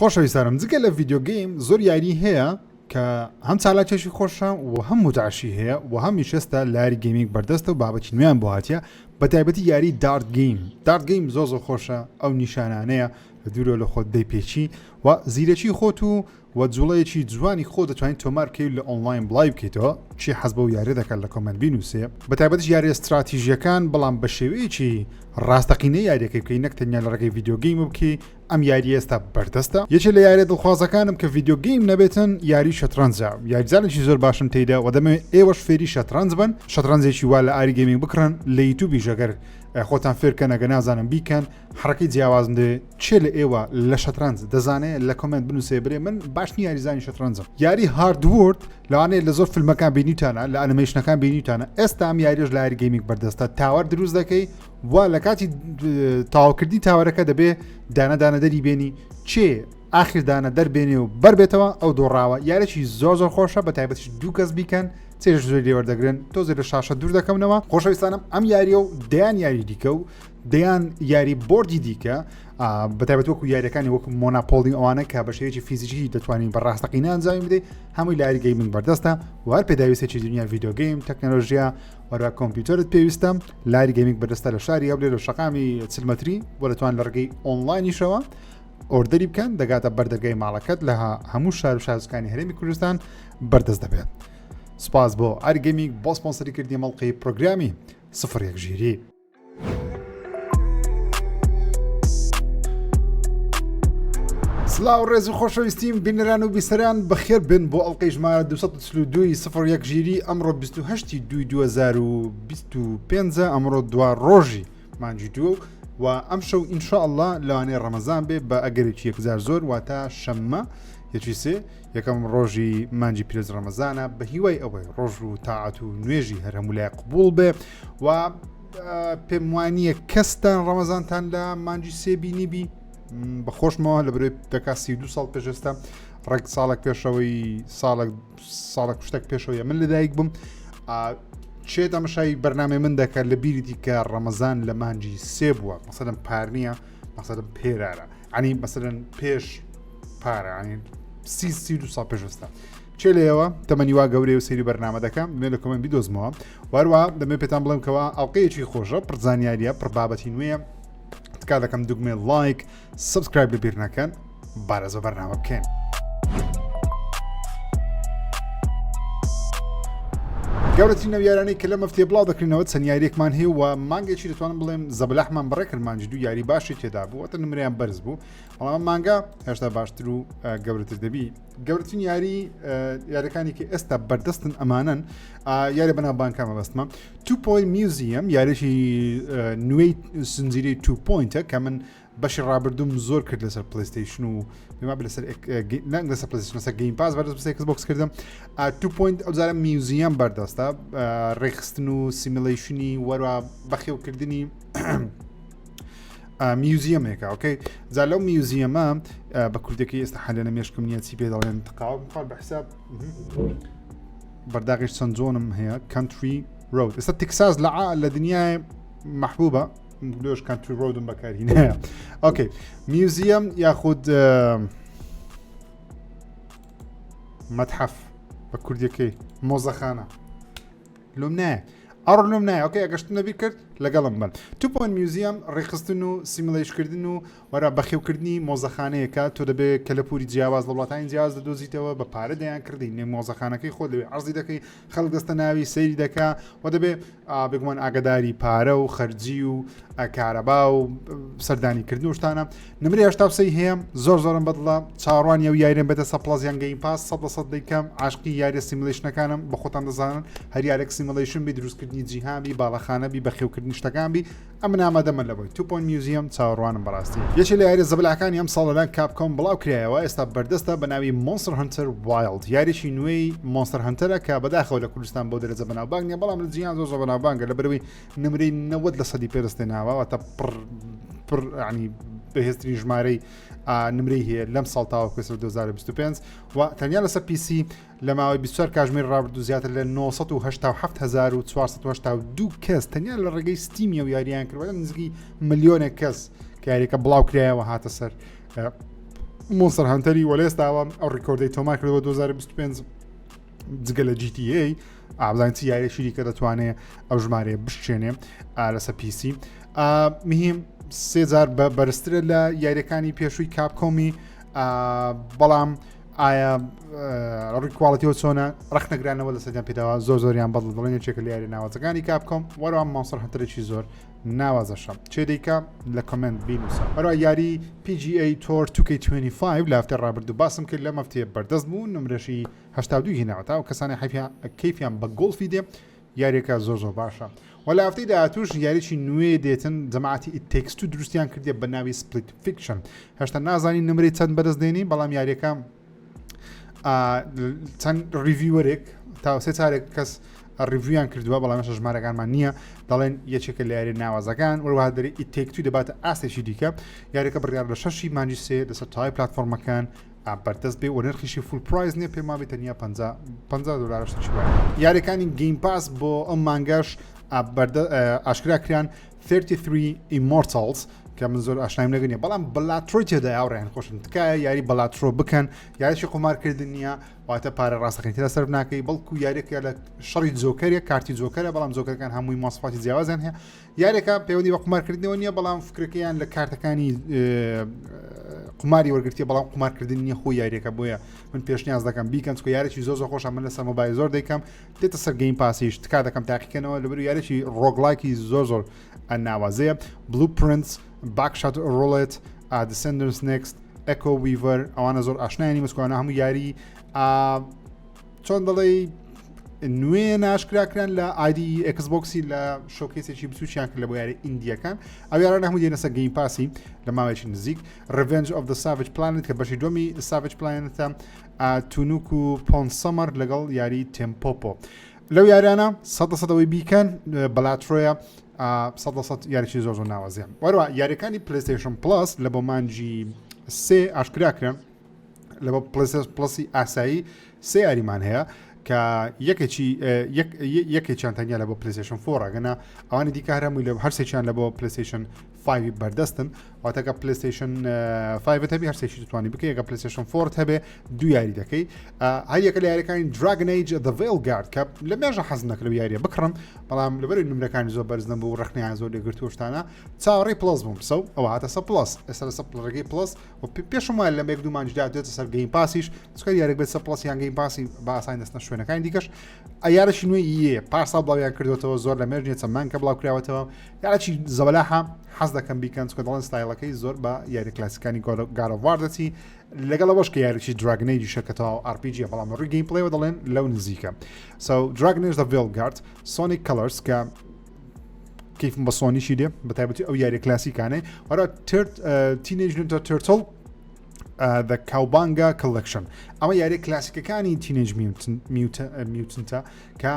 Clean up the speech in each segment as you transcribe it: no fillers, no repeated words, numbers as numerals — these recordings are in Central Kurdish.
خۆشەویستانم جگە لە video game زۆر یاری هەیە کە هەم چالاکێکی خۆشە و هەم متعشی هەیە و هەمیش ئێستا لاری گەیمینگ بەردەستە و بابەتی نوێیان بۆ هاتیە بە تایبەتی یاری dart game. Dart game زۆر زۆر خۆشە ئەو نیشانانەیە لە دوورەوە لە خۆت دەیپێچی و زیرەکی خۆت و و جوڵەیەکی جوانی خۆ دەتوانیت تۆمار بکەیت لە ئۆنلاین بڵاوی بکەیتەوە چی حەز بەو یاریە دەکات لە comment بینوسێ بە تایبەتیش یاریە ستراتیژیەکان بەڵام بە شێوەیەکی ڕاستەقینە یاریەکەی بکەی نەک تەنیا لە ڕێگەی video game بکەی ئەم یاریە ئێستا بەردەستە. یەکێ لە یاریە دڵخوازەکانم کە video game نەبێتن یاری شەترەنجە یاریزانێکی زۆر باشم تێیدا و دەمەوێت ئێوەش فێری شەترەنج بن شەترەنجێکی وا لە ئاری گەیمینگ بکڕن لە یوتوبیش ئەگەر خۆتان فێرکەن ئەگە نازانم بیکەن حڕەکەی جیاوازم دەوێت چێ لە ئێوە لە شەترەنج دەزانێ لە comment بنووسێ برێ من باش نی یاریزانی شەترەنجم یاری Hardword لەوانەیە لە زۆر فیلمەکان بینیتانە لە ئەنیمەیشنەکان بینیتانە ئێستا ئەم یاریش لە ئاری گەیمینگ بەردەستە tower دروست دەکەی وا لە کاتی تەواوکردنی tower ەکە دەبێ دانە دانە دەری بێنی چێ ئاخر دانە دەربێنێ و بەربێتەوە ئەو دۆڕاوە یارێکی زۆر زۆر خۆشە بە تایبەتیش دوو کەس بیکەن چێژ زۆر لێوەردەگرن تۆزێ لە شاشە دوور دەکەونەوە خۆشەویستانم ئەم یاریە و دەیان یاری دیکە و دەیان یاری بۆردی دیکە بە تایبەت وەکو یاریەکانی وەکو مۆناپۆلی ئەوانە کە بە شێوەیەکی فیزیکی دەتوانین بە ڕاستەقینە ئەنجامی بدەیت هەمووی لاری گەیمنگ بەردەستە وار پێداویستێکی دنیا video game تەکنەلۆژیا وەرا کۆمپیوتەرت پێویستە لاری گەیمینگ بەدەستە لە شاری هەولێر لە شەقامی چلمەتری بۆ دەتوان لە ڕێگەی ئۆنلاینیشەوە order ی بکەن دەگاتە بەردەرگای ماڵەکەت لە هەموو شار و شارۆچکانی هەرێمی کوردستان بەردەست دەبێت سپاس بۆ ئاری گەیمینگ بۆ سپۆنسەری کردنی مەڵقی پرۆگرامی سفر یەک ژیری. سلااو ڕێز و خۆشەویستیم بینەران و بیسەران بەخێر بن بۆ ئەڵلقەی ژمارە 242 سفر یەک ژیری ئەمڕۆ 28 دوی 2025 ئەمڕۆ دوا ڕۆژی مانگی دوو و ئەم شەو ئینشاءله لەوانەیە ڕەمەزان بێ بە ئەگەرێکی یەکجار زۆر واتە شەممە یەکی سێ یەکەم ڕۆژی مانگی پیرۆز ڕەمەزانە بە هیوای ئەوەی ڕۆژ و تاعەت و نوێژی هەر هەموو لای قبوڵ بێ و پێم وانییە کەستان ڕەمەزانتان لە مانگی سێ بینیبی بە خۆشمەوە لە برۆی دەکا 32 ساڵ پێش ئێستا ڕێک ساڵێک پێشەوەی ساڵێک ساڵێک شتێک پێشەوەی من لەدایک بووم چێ تەمەشای بەرنامەی من دەکات لە بیری دیکە ڕەمەزان لە مانگی سێ بووە مەسەلەن پار نییە مەسەلەن پێرارە عنی مەسەلەن پێش پارە عنی سی سی دو ساڵ پێش ئێستا چێ لێەوە تەمەنی وا گەورەی و سەیری بەرنامە دەکەم دەمێ لە comment بیدۆزمەوە وەروە دەمێ پێتان بڵێم کەوا ئەڵلقەیەکی خۆشە پڕ زانیاریە پڕ بابەتی نوێیە تکا دەکەم دوگمێ like subscribe لە بیر نەکەن بارەز بە بەرنامە بکەین. گەورەترین ئەو یارانەی کە لەم هەفتەیە بڵاو دەکرێنەوە چەند یاریەکمان هەیە و مانگێکی دەتوانم بڵێم زەبلەحمان بەڕێ کرد مانگی دوو یاری باشی تێدا بوو واتە نمرەیان بەرز بوو بەڵام مانگە هێشتا باشتر و گەورەتر دەبی گەورەترین یاری یاریەکانی کە ئێستا بەردەستن ئەمانن یاری بەناو بانکە مەبەستمە Two Point Museum یاریی نوێی زنجیرەی Two Point ە کە من بەشی ڕابردووم زۆر کرد لەسەر پلیستیشن و پێما لەسەر لەسەر پلیستیشن لەسەر Game Pass بەردەست بەسەر Xbox کردم Two Point ئەوجارە museum بەردەستە ڕێکخستن و simulation ی وەروە بەخێوکردنی museum ێکە okay جا لەو museum ە بە کوردەکەی ئێستا حالێنە مێشکم نییە چی پێ دەڵێن تقاوم خوارد بە حساب بەرداغیش چەند جۆنم هەیە Country Road ئێستا تکساس لە لە دنیای محبوبە لۆش Country Road م بەکارهینایە okay museum یاخود مەتحەف بە کوردیەکەی مۆزەخانە لۆم نایە ئەڕ لۆم نایە okay ئەگەشتم لەبیر کرد لەگەڵم بن Two Point Museum ڕێکخستن و simulation کردن و وەرا بەخێوکردنی مۆزەخانەیەکە تۆ دەبێت کەلەپوری جیاواز لە وڵاتانی جیاواز دەدۆزیتەوە بە پارە دەیان کردی نێ مۆزەخانەکەی خۆت لەوێ عەرزی دەکەی خەڵک دەستە ناوی سەیری دەکا و دەبێ بێگومان ئاگداری پارە و خەرجی و کارەبا و سەردانی کردن و شتانە نمری 83 هەیە زۆر زۆرم بەدڵە چاوەڕوانی ئەو یاریەم بێتە سە Plus یان Game Pass سە لە سەد دەیکەم عاشقی یاریە simulation ەکانم بە خۆتان دەزانن هەر یارێک simulation بی دروستکردنی جیهان بی باڵەخانە بی بەخێوکردنی شتەکان بی ئەمن ئامادەمە لەبۆی Two Point Museum چاوەڕوانم بەڕاستی یەکێ لە یاریە زەبەلاحەکانی ئەم ساڵ لەلایەن Capcom بڵاو کرایەوە ئێستا بەردەستە بە ناوی Monster Hunter Wilds یاریی نوێی Monster Hunter ە کە بەداخەوە لە کوردستان بۆ دەرەجە بەناوبانگ نیە بەڵام لە جیهان زۆر زۆر بەناوبانگە لەبەرەوەی نمرەی 90 لە سەدی پێدەستێناوە واتە پڕ پڕ ینی بەهێزترین ژمارەی نمرەی هەیە لەم ساڵ تاوەکو 2025 و تەنیا لەسەر PC لە ماوەی 24 کاژمێر ڕابردوو زیاتر لە 987482 کەس تەنیا لە ڕێگەی Steam ی و یاریان کردوە نزیکی ملیۆنێک کەس کە یاریەکە بڵاو کرایەوە هاتە سەر. Monster Hunter ی وەلێستاوە ئەو record ەی تۆمار کردەوە 2025 جگە لە GTA ئابزانین چ یاریێکی دیکە دەتوانێت ئەو ژمارەیە بشکێنێ لەسەر PC مهم سێجار بە بەرزترە لە یاریەکانی پێشووی Capcom ی بەڵام ئایا ڕووی quality ەوە چۆنە ڕخنەگرانەوە لە سەدیان پێداوە زۆر زۆریان بەدڵ دڵێن یەکێکە لە یاری ناوازەکانی Capcom وەروە Monster Hunter ێکی زۆر ناوازەشە چێ دەیکا لە comment بینوسە هەروە یاری PGA Tour 2K25 لە هەفتەی ڕابردوو باسم کرد لەم هەفتەیە بەردەست بوو نمرەشی 82 هێناوە تا ئەو کەسانی حەیفیان کەیفیان بە گۆڵفی دێ یاریەکە زۆر زۆر باشە وە لە هەفتەی داهاتووش یاریی نوێ دێتن جەماعەتی It Takes Two دروستیان کردیە بە ناوی Split Fiction هێشتا نازانین نمرەی چەند بەدەست دێنی بەڵام یاریەکە چەند reviewer ێک تا سێ چارێک کەس review یان کردووە بەڵام هێشتا ژمارەکانمان نییە دەڵێن یەکێکە لە یاری ناوازەکان وەروەها دەری It Takes Two دەباتە ئاستێکی دیکە یاریەکە بڕیار لە شەشی مانگی سێ لەسەر تای پلاتفۆرمەکان بەردەست بێ و نرخیشی full price نییە پێم وابێ تەنیا 50 دلار شتێکی وایە یاریەکانی Game Pass بۆ ئەم مانگەش ئاشکرا کران 33 Immortals کە من زۆر ئاشنایم لەگە نیە بەڵام Balatro ی تێدا هاوڕێیان خۆشم تکایە یاری Balatro بکەن یاریی قومارکردن نییە واتە پارە ڕاستەقین تێدا سەرف ناکەی بەڵکو یاریەکە لە شەڕی جۆکەرێک کارتی جۆکەرە بەڵام جۆکەرەکان هەمووی ماسفاتی جیاوازیان هەیە یاریەکە پەیوەندی بە قومارکردنەوە نییە بەڵام فکرەکەیان لە کارتەکانی قوماری وەرگرتیە بەڵام قومارکردن نییە خۆی یاریەکە بۆیە من پێشنیاز دەکەم بیکەن چکە یارێکی زۆر زۆر خۆشە من لەسەر مۆبایل زۆر دەیکەم دێتە سەر Game Pass یش تکا دەکەم تاقیکەنەوە لەبەر یارێکی roguelike ی زۆر زۆر ناوازەیە Blue Prince Buckshot Roulette Descenders Next Echo Weaver ئەوانە زۆر ئاشنایانی مسکوانە هەموو یاری چۆن دەڵێی نوێ ناشکراکران لە ID Xbox ی لە showcase ێکی بچووکیان کرد لە بۆ یاری indie یەکان ئەو یارانە هەموو دێنە سەر Game Pass ی لە ماوەیەکی نزیک Revenge of the Savage Planet کە بەشی دووەمی Savage Planet ە Tunic و Pond Summer لەگەڵ یاری Tampopo لەو یاریانە سەد لە سەدەوەی بیکەن Balatro یە سەد لە سەد یاریی زۆر زۆر ناوازیان وەروە یاریەکانی PlayStation Plus لە بۆ مانجی سێ ئاشکرا کران لە بۆ Plus ی ئاسایی سێ یاریمان هەیە کە یەکێکی یەکێکیان تەنیا لە بۆ PlayStation four ەگەنا ئەوانی دیکە هەرمووی لە هەرسێکیان لە بۆ PlayStation 5 بەردەستن واتەکە PlayStation 5 هەبی هەرسێکی دەتوانانی بکەی ئەگە PlayStation four ت هەبێ دوو یاری دەکەی هەر یەکە لە یاریەکانی Dragon Age The Veilguard کە لە مێژە حەز نەکرد یاریە بکڕم بەڵام لەبەر نمرەکانی زۆر بەرز نەبوو ڕخنیان زۆر لێگرتوشتانە چاوەڕێی Plus بووم سەو ئەوە هاتە سە Plus ئێستا لەسە ڕێگەی Plus و پێشم وایە لە یەک دوو مانجدا دێتە سەر Game Pass یش چکە یاریک بێت سە Plus یان Game Pass ی بە ئاسانی دەستنە شوێنەکانی دیکەش یارەی نوێ یە پارساڵ بڵاویان کردوێتەوە زۆر لە مێژ نیە چەند مانگە بڵاو کراوەتەوە یارەی زەبەلاحە حەز دەکەم بیکەن چکە دەڵێن ستایلەکەی زۆر بە یاری کلاسیکانی God of War دەچی لەگەڵ ئەوەش کە یاریی Dragon Age یشە کە تەواو RPG بەڵام ڕووی gameplay ەوە دەڵێن لەو نزیکە so Dragon Age The Veilguard Sonic Colors کە کەیفم بە سۆنیشی دێ بە تایبەتی ئەو یاریە کلاسیکانەی وەرە Teenage Mutant Turtle The Cowabunga Collection ئەمە یاریە کلاسیکەکانی Teenage Mutant ە کە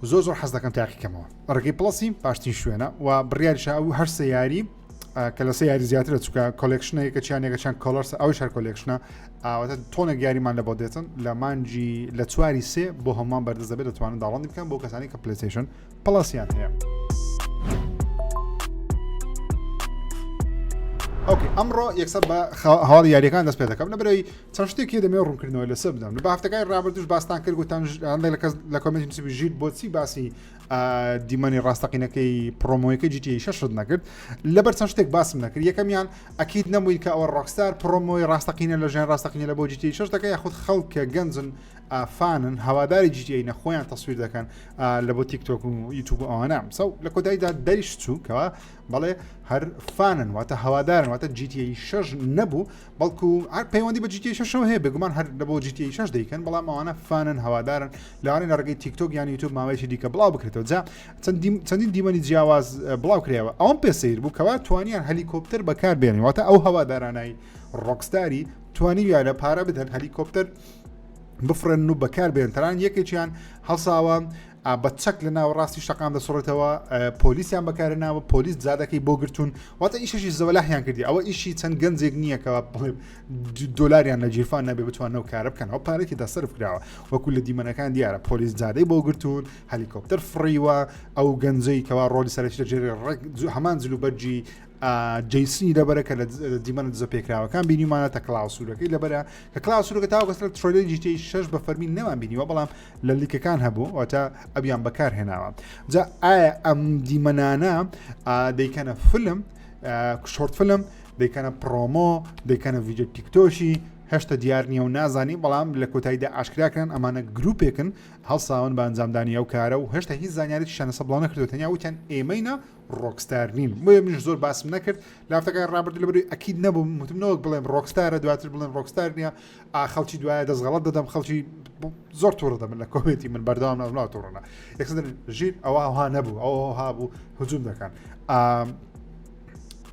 زۆر زۆر حەز دەکەم تاقیکەمەوە ڕێگەی Plus ی باشترین شوێنە و بڕیاریشە ئەو هەرسە یاری کە لە سێ یاری زیاترە چکە collection ە یەکە چیان یەکە چیان Colors ئەو شار collection ە ئاواتە تۆنێک یاریمان لە بۆ دێتن لە مانجی لە چواری سێ بۆ هەمووان بەردەست دەبێت دەتوانن download ی بکەن بۆ کەسانی کە PlayStation Plus یان هەیە. okay ئەمڕۆ یەکسەر بە هەواڵی یاریەکان دەست پێ دەکەم لە برای چەند شتێکی دەمێ ڕوونکردنەوە لەسەر بدەم لە هەفتەکانی ڕابردوش باستان کرد گوتان هەندێک لە کەس لە comment نووسی ژیر بۆچی باسی دیمەنی ڕاستەقینەکەی promo یەکەی GTA شەشت نەکرد لەبەر چەند شتێک باسم نەکرد یەکەمیان ئەکید نەبووین کە ئەوە Rockstar promo ی ڕاستەقینە لە ژیان ڕاستەقینە لە بۆ GTA شەش دەکە یاخود خەڵک کە گەنجن fan ن هەواداری GTA نە خۆیان تەسویر دەکەن لە بۆ تیکتۆک و یوتوب و ئەوانە so لە کۆتاییدا دەریش چوو کەوا بەڵێ هەر fan ن واتە هەوادارن واتە GTA شەش نەبوو بەڵکو هەر پەیوەندی بە GTA شەشەوە هەیە بێگومان هەر لە بۆ GTA شەش دەیکەن بەڵام ئەوانە fan ن هەوادارن لەوانەیە لە ڕێگەی تیکتۆک یان یوتوب ماوەیەکی دیکە بڵاو بکرێتەوە جا چەندین دیمەنی جیاواز بڵاو کرایەوە ئەوم پێ سەیر بوو کەوا توانیان هەلیکۆپتەر بەکار بێنن واتە ئەو هەوادارانای Rockstar ی توانیویانە پارە بدەن هەلیکۆپتەر بفڕێن و بەکار بێن تەران یەکێکیان هەڵساوە بە چەک لە ناوەڕاستی شەقام دەسڕێتەوە پۆلیسیان بەکارە ناوە پۆلیس جادەکەی بۆ گرتوون واتە ئیشەشی زەوەلاحیان کردی ئەوە ئیشی چەند گەنجێک نییە کە بڵێ دۆلاریان لە گیرفان نەبێ بتوانەوە کارە بکەن ئەو پارێکی دەسەرف کراوە وەکو لە دیمەنەکان دیارە پۆلیس جادەی بۆ گرتوون هەلیکۆپتەر فڕیوە ئەو گەنجەی کەوا ڕۆلی سەرەکی دەگێڕێ ڕێک هەمان جلوبەرگی. جەیسنی لەبەرە کە لە دیمەنە دزە پێکراوەکان بینیمانە تە کلااوسورەکەی لەبەرە کە کلااوسورەکە تاوەکە لە trailer ی GTA 6 بە فەرمی نەمان بینیوە بەڵام لە leak ەکان هەبوو واتە ئەویان بەکار هێناوە جا ئایا ئەم دیمەنانە دەیکەنە فیلم short film دەیکەنە promo دەیکەنە ڤیدیۆ تیکتۆشی هێشتا دیار نییە و نازانی بەڵام لە کۆتاییدا ئاشکراکران ئەمانە گروپێکن هەڵساون بە ئەنجامدانی ئەو کارە و هێشتا هیچ زانیاریشیان لەسەر بڵاو نەکردەوە تەنیا وتیان ئێمەینە ڕۆکستار نین بۆیە منیش زۆر باسم نەکرد لە هەفتەکانی ڕابردوو لەبەرئەوەی ئەکید نەبووم وتم نەوەک بڵێم ڕۆکستارە دواتر بڵێم ڕۆکستار نییە ئا خەڵکی دوایە دەست غەڵەت دەدەم خەڵکی زۆر تووڕە دەبن لە comment ی من بەردەوام ناو تووڕەنە یەکسەر ژیر ئەوە ها نەبوو ئەوە ها بوو هجوم دەکەن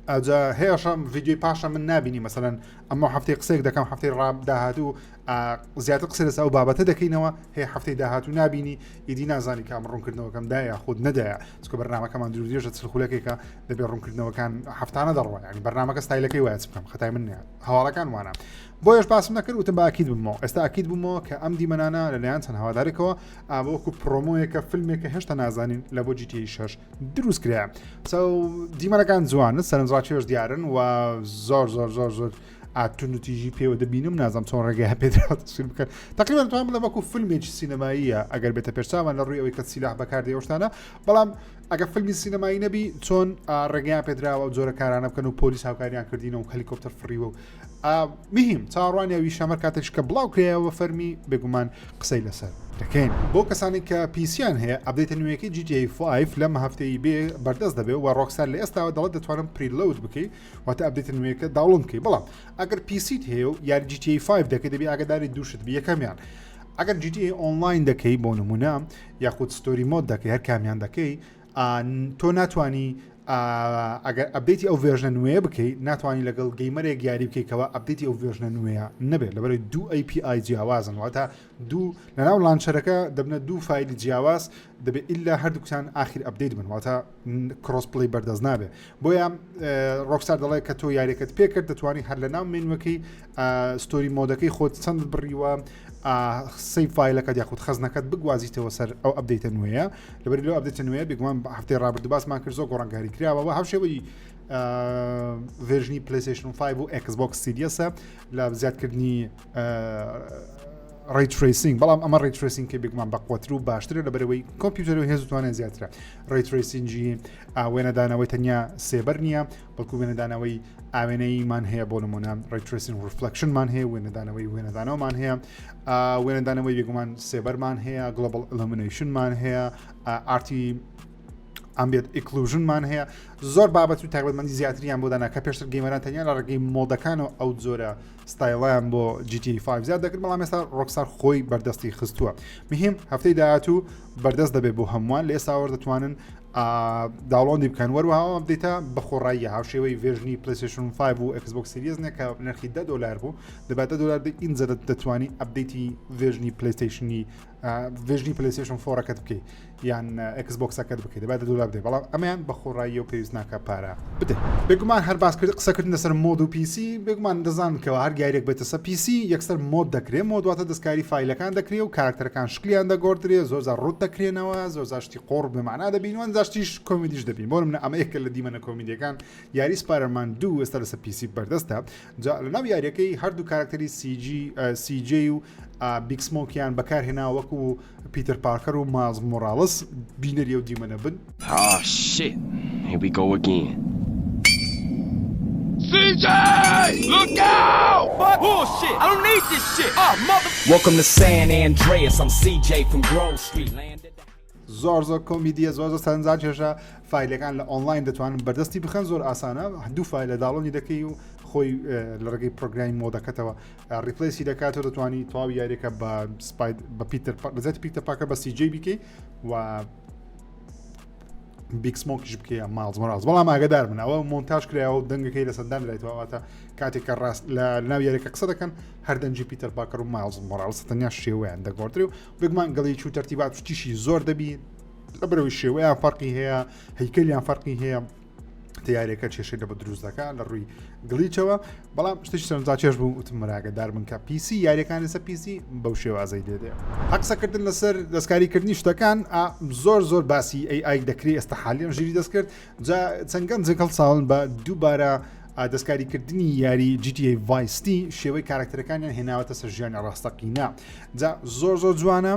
ئەجا هێشم ڤیدیۆی پاشە من نبینی مەسەەن ئەمە هەفتەی قسێک دەکەم هەفتەی ڕاب داهاتوو زیاتر قسە لەسەر ئەو بابەتە دەکەینەوە هەیە هەفتەی داهاتوو نابینی ئیدی نازانی کام ڕوونکردنەوەکەم دایە خود نەدایە چکە بەرنمەکەمان دوور درێژە چل خولەکێکە دەبێت ڕوونکردنەوەکان هەفتانە دەڕوە ینی بەرنمەکە ستایلەکەی وایە بکەم خەتای من نیە هەواڵەکان وانە بۆیش باسم نەکرد وتم بە ئەکید بمەوە ئێستا ئەکید بوومەوە کە ئەم دیمەنانە لەلایەن چەند هەوادارێکەوە وەکو promo یەکە فیلمێکە هێشتا نازانین لە بۆ GTA 6 دروست کرا دیمەنەکان جوانن سەرنجڕاکێش دیارن و زۆر زۆر زۆر زۆر توندوتیژی پێوە دەبینم نازم چۆن ڕێگەیان پێدراوە تەسویر بکەن تقریبا توان بڵێم وەکو فیلمێکی سینەماییە ئەگەر بێتە پێشچاوان لە ڕووی ئەوەی کە سیلاح بەکاردێ ئەو شتانە بەڵام ئەگە فیلمی سینەمایی نەبی چۆن ڕێگەیان پێدراوە ئەو جۆرە کارانە بکەن و پۆلیس هاوکاریان کردینە و هەلیکۆپتەر فڕیوە و مهم چاوەڕوانی ئەوی شەمەر کاتێک کە بڵاو کرایەوە فەرمی بێگومان قسەی لەسەر دەکەین بۆ کەسانی کە PC یان هەیە update ە نوێیەکەی GTA 5 لەم هەفتەی بێ بەردەست دەبێت و ڕۆکستار لە ئێستاوە دەڵێت دەتوانم preload بکەیت واتە update ە نوێیەکە download بکەی بەڵام ئەگەر PC ت هەیە و یاری GTA 5 دەکەی دەبی ئاگداری دووشت بی یەکەمیان ئەگەر GTA Online دەکەی بۆ نمونە یاخود story mode دەکەی هەر کامیان دەکەی تۆ ناتانی ئەگەر update ی ئەو version ە نوێ بکەیت ناتوانانی لەگەڵ gamer ێک یاری بکەیتەوە update ی ئەو version ە نوێیە نەبێت لەبەرەی دوو API جیاوازن واتە دوو لەناو launcher ەکە دەبنە دوو فایلی جیاواز دەبێت ئللا هەردووکتان ئاخیر update بن واتە cross-play بەردەست نابێت بۆیە ڕۆکستار دەڵێت کە تۆ یاریەکەت پێکرد دەتوانانی هەر لە ناو menu ەکەی story mode ەکەی خۆت چەند بڕیوە save file ەکەت یاخود خەزنەکەت بگوازیتەوە سەر ئەو update ە نوێیە لەبەر لەو update ە نوێیە بێگومان هەفتەی ڕابردوو باسمان کرد زۆر گۆڕانکاری کراوە و هاوشێوەی version ی PlayStation 5 و Xbox Series ە لە زیادکردنی ray tracing بەڵام ئەمە ray tracing کە بێگومان بەقوەتر و باشترە لە بەرەوەی کۆمپیوتەر و هێز توانێت زیاترە ray tracing ی وێنەدانەوەی تەنیا سێبەر نییە بەڵکو وێنەدانەوەی ئاوێنەیمان هەیە بۆ نمونە ray tracing reflection مان هەیە وێنەدانەوەی وێنەدانەوەمان هەیە وێنەدانەوەی بێگومان سێبەرمان هەیە global illumination مان هەیە ئارتی ambient occlusion مان هەیە زۆر بابەت و تایبەتمەندی زیاتریان بۆ دانا کە پێشتر gamer ان تەنیا لە ڕێگەی mod ەکان و ئەو جۆرە style یان بۆ GTA 5 زیاد دەکرد بەڵام ئێستا ڕۆکستار خۆی بەردەستی خستووە مهم هەفتەی داهاتوو بەردەست دەبێت بۆ هەمووان لە ئێستاوە دەتوانن download ی بکەن وەروەها ئەم update ە بەخۆڕاییە هاوشێوەی version ی PlayStation 5 و Xbox Series نیە کە نرخی 10 دلار بوو دەبات 10 دلار ئینجا دەتوانی update ی version ی PlayStation ی version ی PlayStation four ەکەت بکەیت یان Xbox ەکەت بکەیت دەبات دلار بدەیت بەڵام ئەمەیان بە خۆڕاییە و پێویست ناکە پارە بدەیت بێگومان هەر باس کرد قسەکردن لەسەر mod و PC بێگومان دەزان کەەوە هەر یاریێک بێتە سەر PC یەکسەر mod دەکرێت mod واتە دەستکاری فایلەکان دەکرێت و کارکتەرەکان شکلیان دەگۆڕدرێ زۆر زار ڕوت دەکرێنەوە زۆر زاشتی قۆڕ بمانا دەبین وان زاشتیش کۆمیدیش دەبین بۆ منە ئەمە یەکە لە دیمەنە کۆمیدیەکان یاری Spider-Man دوو ئێستا لەسەر PC بەردەستە جا لەناو یاریەکەی هەردوو کارکتەری CG CJ و Big Smoke یان بەکارهێنا وەکو پیتەر پارکەر و مایڵز مۆراڵس بینەری ئەو دیمەنە بن. Ah shit, here we go again. CJ! Look out! Fuck bullshit! I don't need this shit! Ah, mother. Welcome to San Andreas, I'm CJ from Grove Street. Landed. زۆر زۆر کۆمیدیە زۆر زۆر سەرنجان کێشە فایلەکان لە ئۆنلاین دەتوانن بەردەستی بخەن زۆر ئاسانە دوو فایلە download ی دەکەی و خۆی لە ڕێگەی پرۆگرامی mod ەکەتەوە replace ی دەکات و دەتوانی تەواوی یاریەکە بە سپاید بە پیتەر لەجیاتی پیتەر پاکەر بە CJ بیکەی و Big Smoke یش بکەیە مایڵز مۆراڵز بەڵام ئاگدار من ئەوە مۆنتاژ کرایەوە و دەنگەکەی لەسەر دانرایتەوە واتە کاتێک کە ڕاست لە ناو یاریەکە قسە دەکەن هەر دەنگی پیتەر پاکەر و مایڵز مۆراڵز تەنیا شێوەیان دەگۆڕدرێ و بێگومان گەڵی چوو تەرتیبات شتیشی زۆر دەبی لەبەرەوەی شێوەیان فەرقی هەیە هەیکەلیان فەرقی هەیە. تیارەکە کێشەی لە بە دروست دەکا لە ڕووی glitch ەوە بەڵام شتێکی سەرنجڕاکێش بوو وتم مراگەدار بن کە PC یاریەکان لەسەر PC بەو شێوازەی لێ دێ. قسەکردن لەسەر دەستکاریکردنی شتەکان زۆر زۆر باسی AI دەکری ئێستا حالیان ژیری دەستکرد جا چەند گەنجێک هەڵساون بە دووبارە دەستکاریکردنی یاری GTA Vice City شێوەی کارکتەرەکانیان هێناوەتە سەر ژیانی ڕاستەقینە جا زۆر زۆر جوانە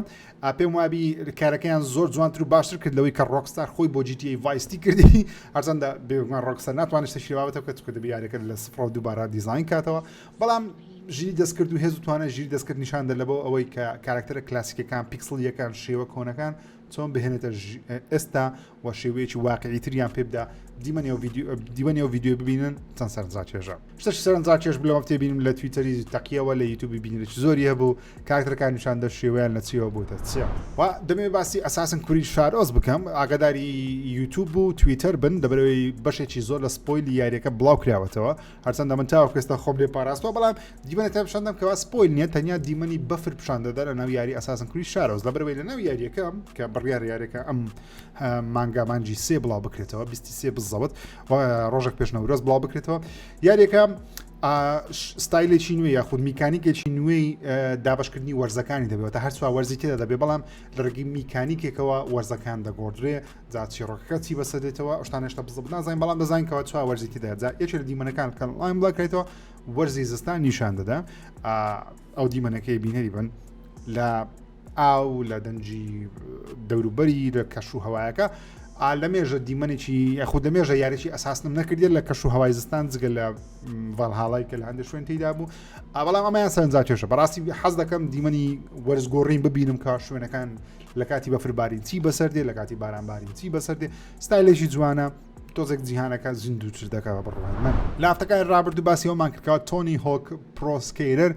پێم وابی کارەکەیان زۆر جوانتر و باشتر کرد لەوەی کە Rockstar خۆی بۆ GTA Vice City کردی هەرچەندە بێگومان Rockstar ناتوانێت شتێکی بابەتە بکات چونکە دەبێ یاریەکە لە سفرەوە دووبارە دیزاین کاتەوە بەڵام ژیری دەستکرد و هێز و توانای ژیری دەستکرد نیشان دە لەبۆ ئەوەی کە کارکتەرە کلاسیکەکان پیکسڵیەکان شێوە کۆنەکان چۆن بهێنێتە ئێستا و شێوەیەکی واقعی تریان پێ بدا دیمەنی و ڤیدیۆ دیمەنی و ڤیدیۆ ببینن چەند سەرنجڕاکێشە شتەش سەرنجڕاکێش بوو لەمە تێبینم لە تویتەری تەقیەوە لە یوتیوبی بینرێکی زۆری هەبوو کارکتەرەکان نیشان دە شێوەیان لە چیەوە بووتە چیە و دەمەوێت باسی Assassin's Creed Shadows بکەم ئاگاداری یوتیوب و تویتەر بن دەبەرەوەی بەشێکی زۆر لە spoil ی یاریەکە بڵاو کراوەتەوە هەرچەندە من تاوەکو ئێستا خۆم لێ پاراستوە بەڵام دیمەنە تا پیشان دەم کەوا spoil نییە تەنیا دیمەنی بەفر پیشان دەدا لە ناو یاری Assassin's Creed Shadows لەبەرەوەی لە ناو یاریەکە کە بڕیار یاریەکە ئەم مانگا مانجی سێ بڵاو بکرێتەوە 23 بزەوت ڕۆژێک پێش نەورۆز بڵاو بکرێتەوە یاریەکە ستایلێکی نوێ یاخود میکانیکێکی نوێی دابشکردنی وەرزەکانی دەبێت تا هەرچوا وەرزی تێدا دەبێ بەڵام لە ڕێگەی میکانیکێکەوە وەرزەکان دەگۆڕدرێ جا چیڕۆکەکە چی بەسەر دێتەوە ئەو شتانە هێشتا بزڵ نازانین بەڵام دەزانین کەوا چوار وەرزی تێدا جا یەکێ لە دیمەنەکان کە لاین بڵاو کرێتەوە وەرزی زستان نیشان دەدا ئەو دیمەنەکەی بینەری بن لە ئاو لە دەنجی دەوروبەری لە کەش و هەوایەکە لە مێژە دیمەنێکی یاخود لە مێژە یاریی ئەساسنم نەکردێت لە کەش و هەوای زستان جگە لە ڤالهاڵای کە لە هەندێک شوێن تێدا بوو بەڵام ئەمەیان سەرنجاکێشە بەڕاستی حەز دەکەم دیمەنی وەرزگۆڕین ببینم کە شوێنەکان لە کاتی بەفربارین چی بەسەر دێ لە کاتی بارانبارین چی بەسەر دێ ستایلێکی جوانە تۆزێک جیهانەکە زیندووتر دەکات بە بڕوای من لە هەفتەکانی ڕابردوو باسی ئەومان کردکەوە Tony Hawk Pro Skater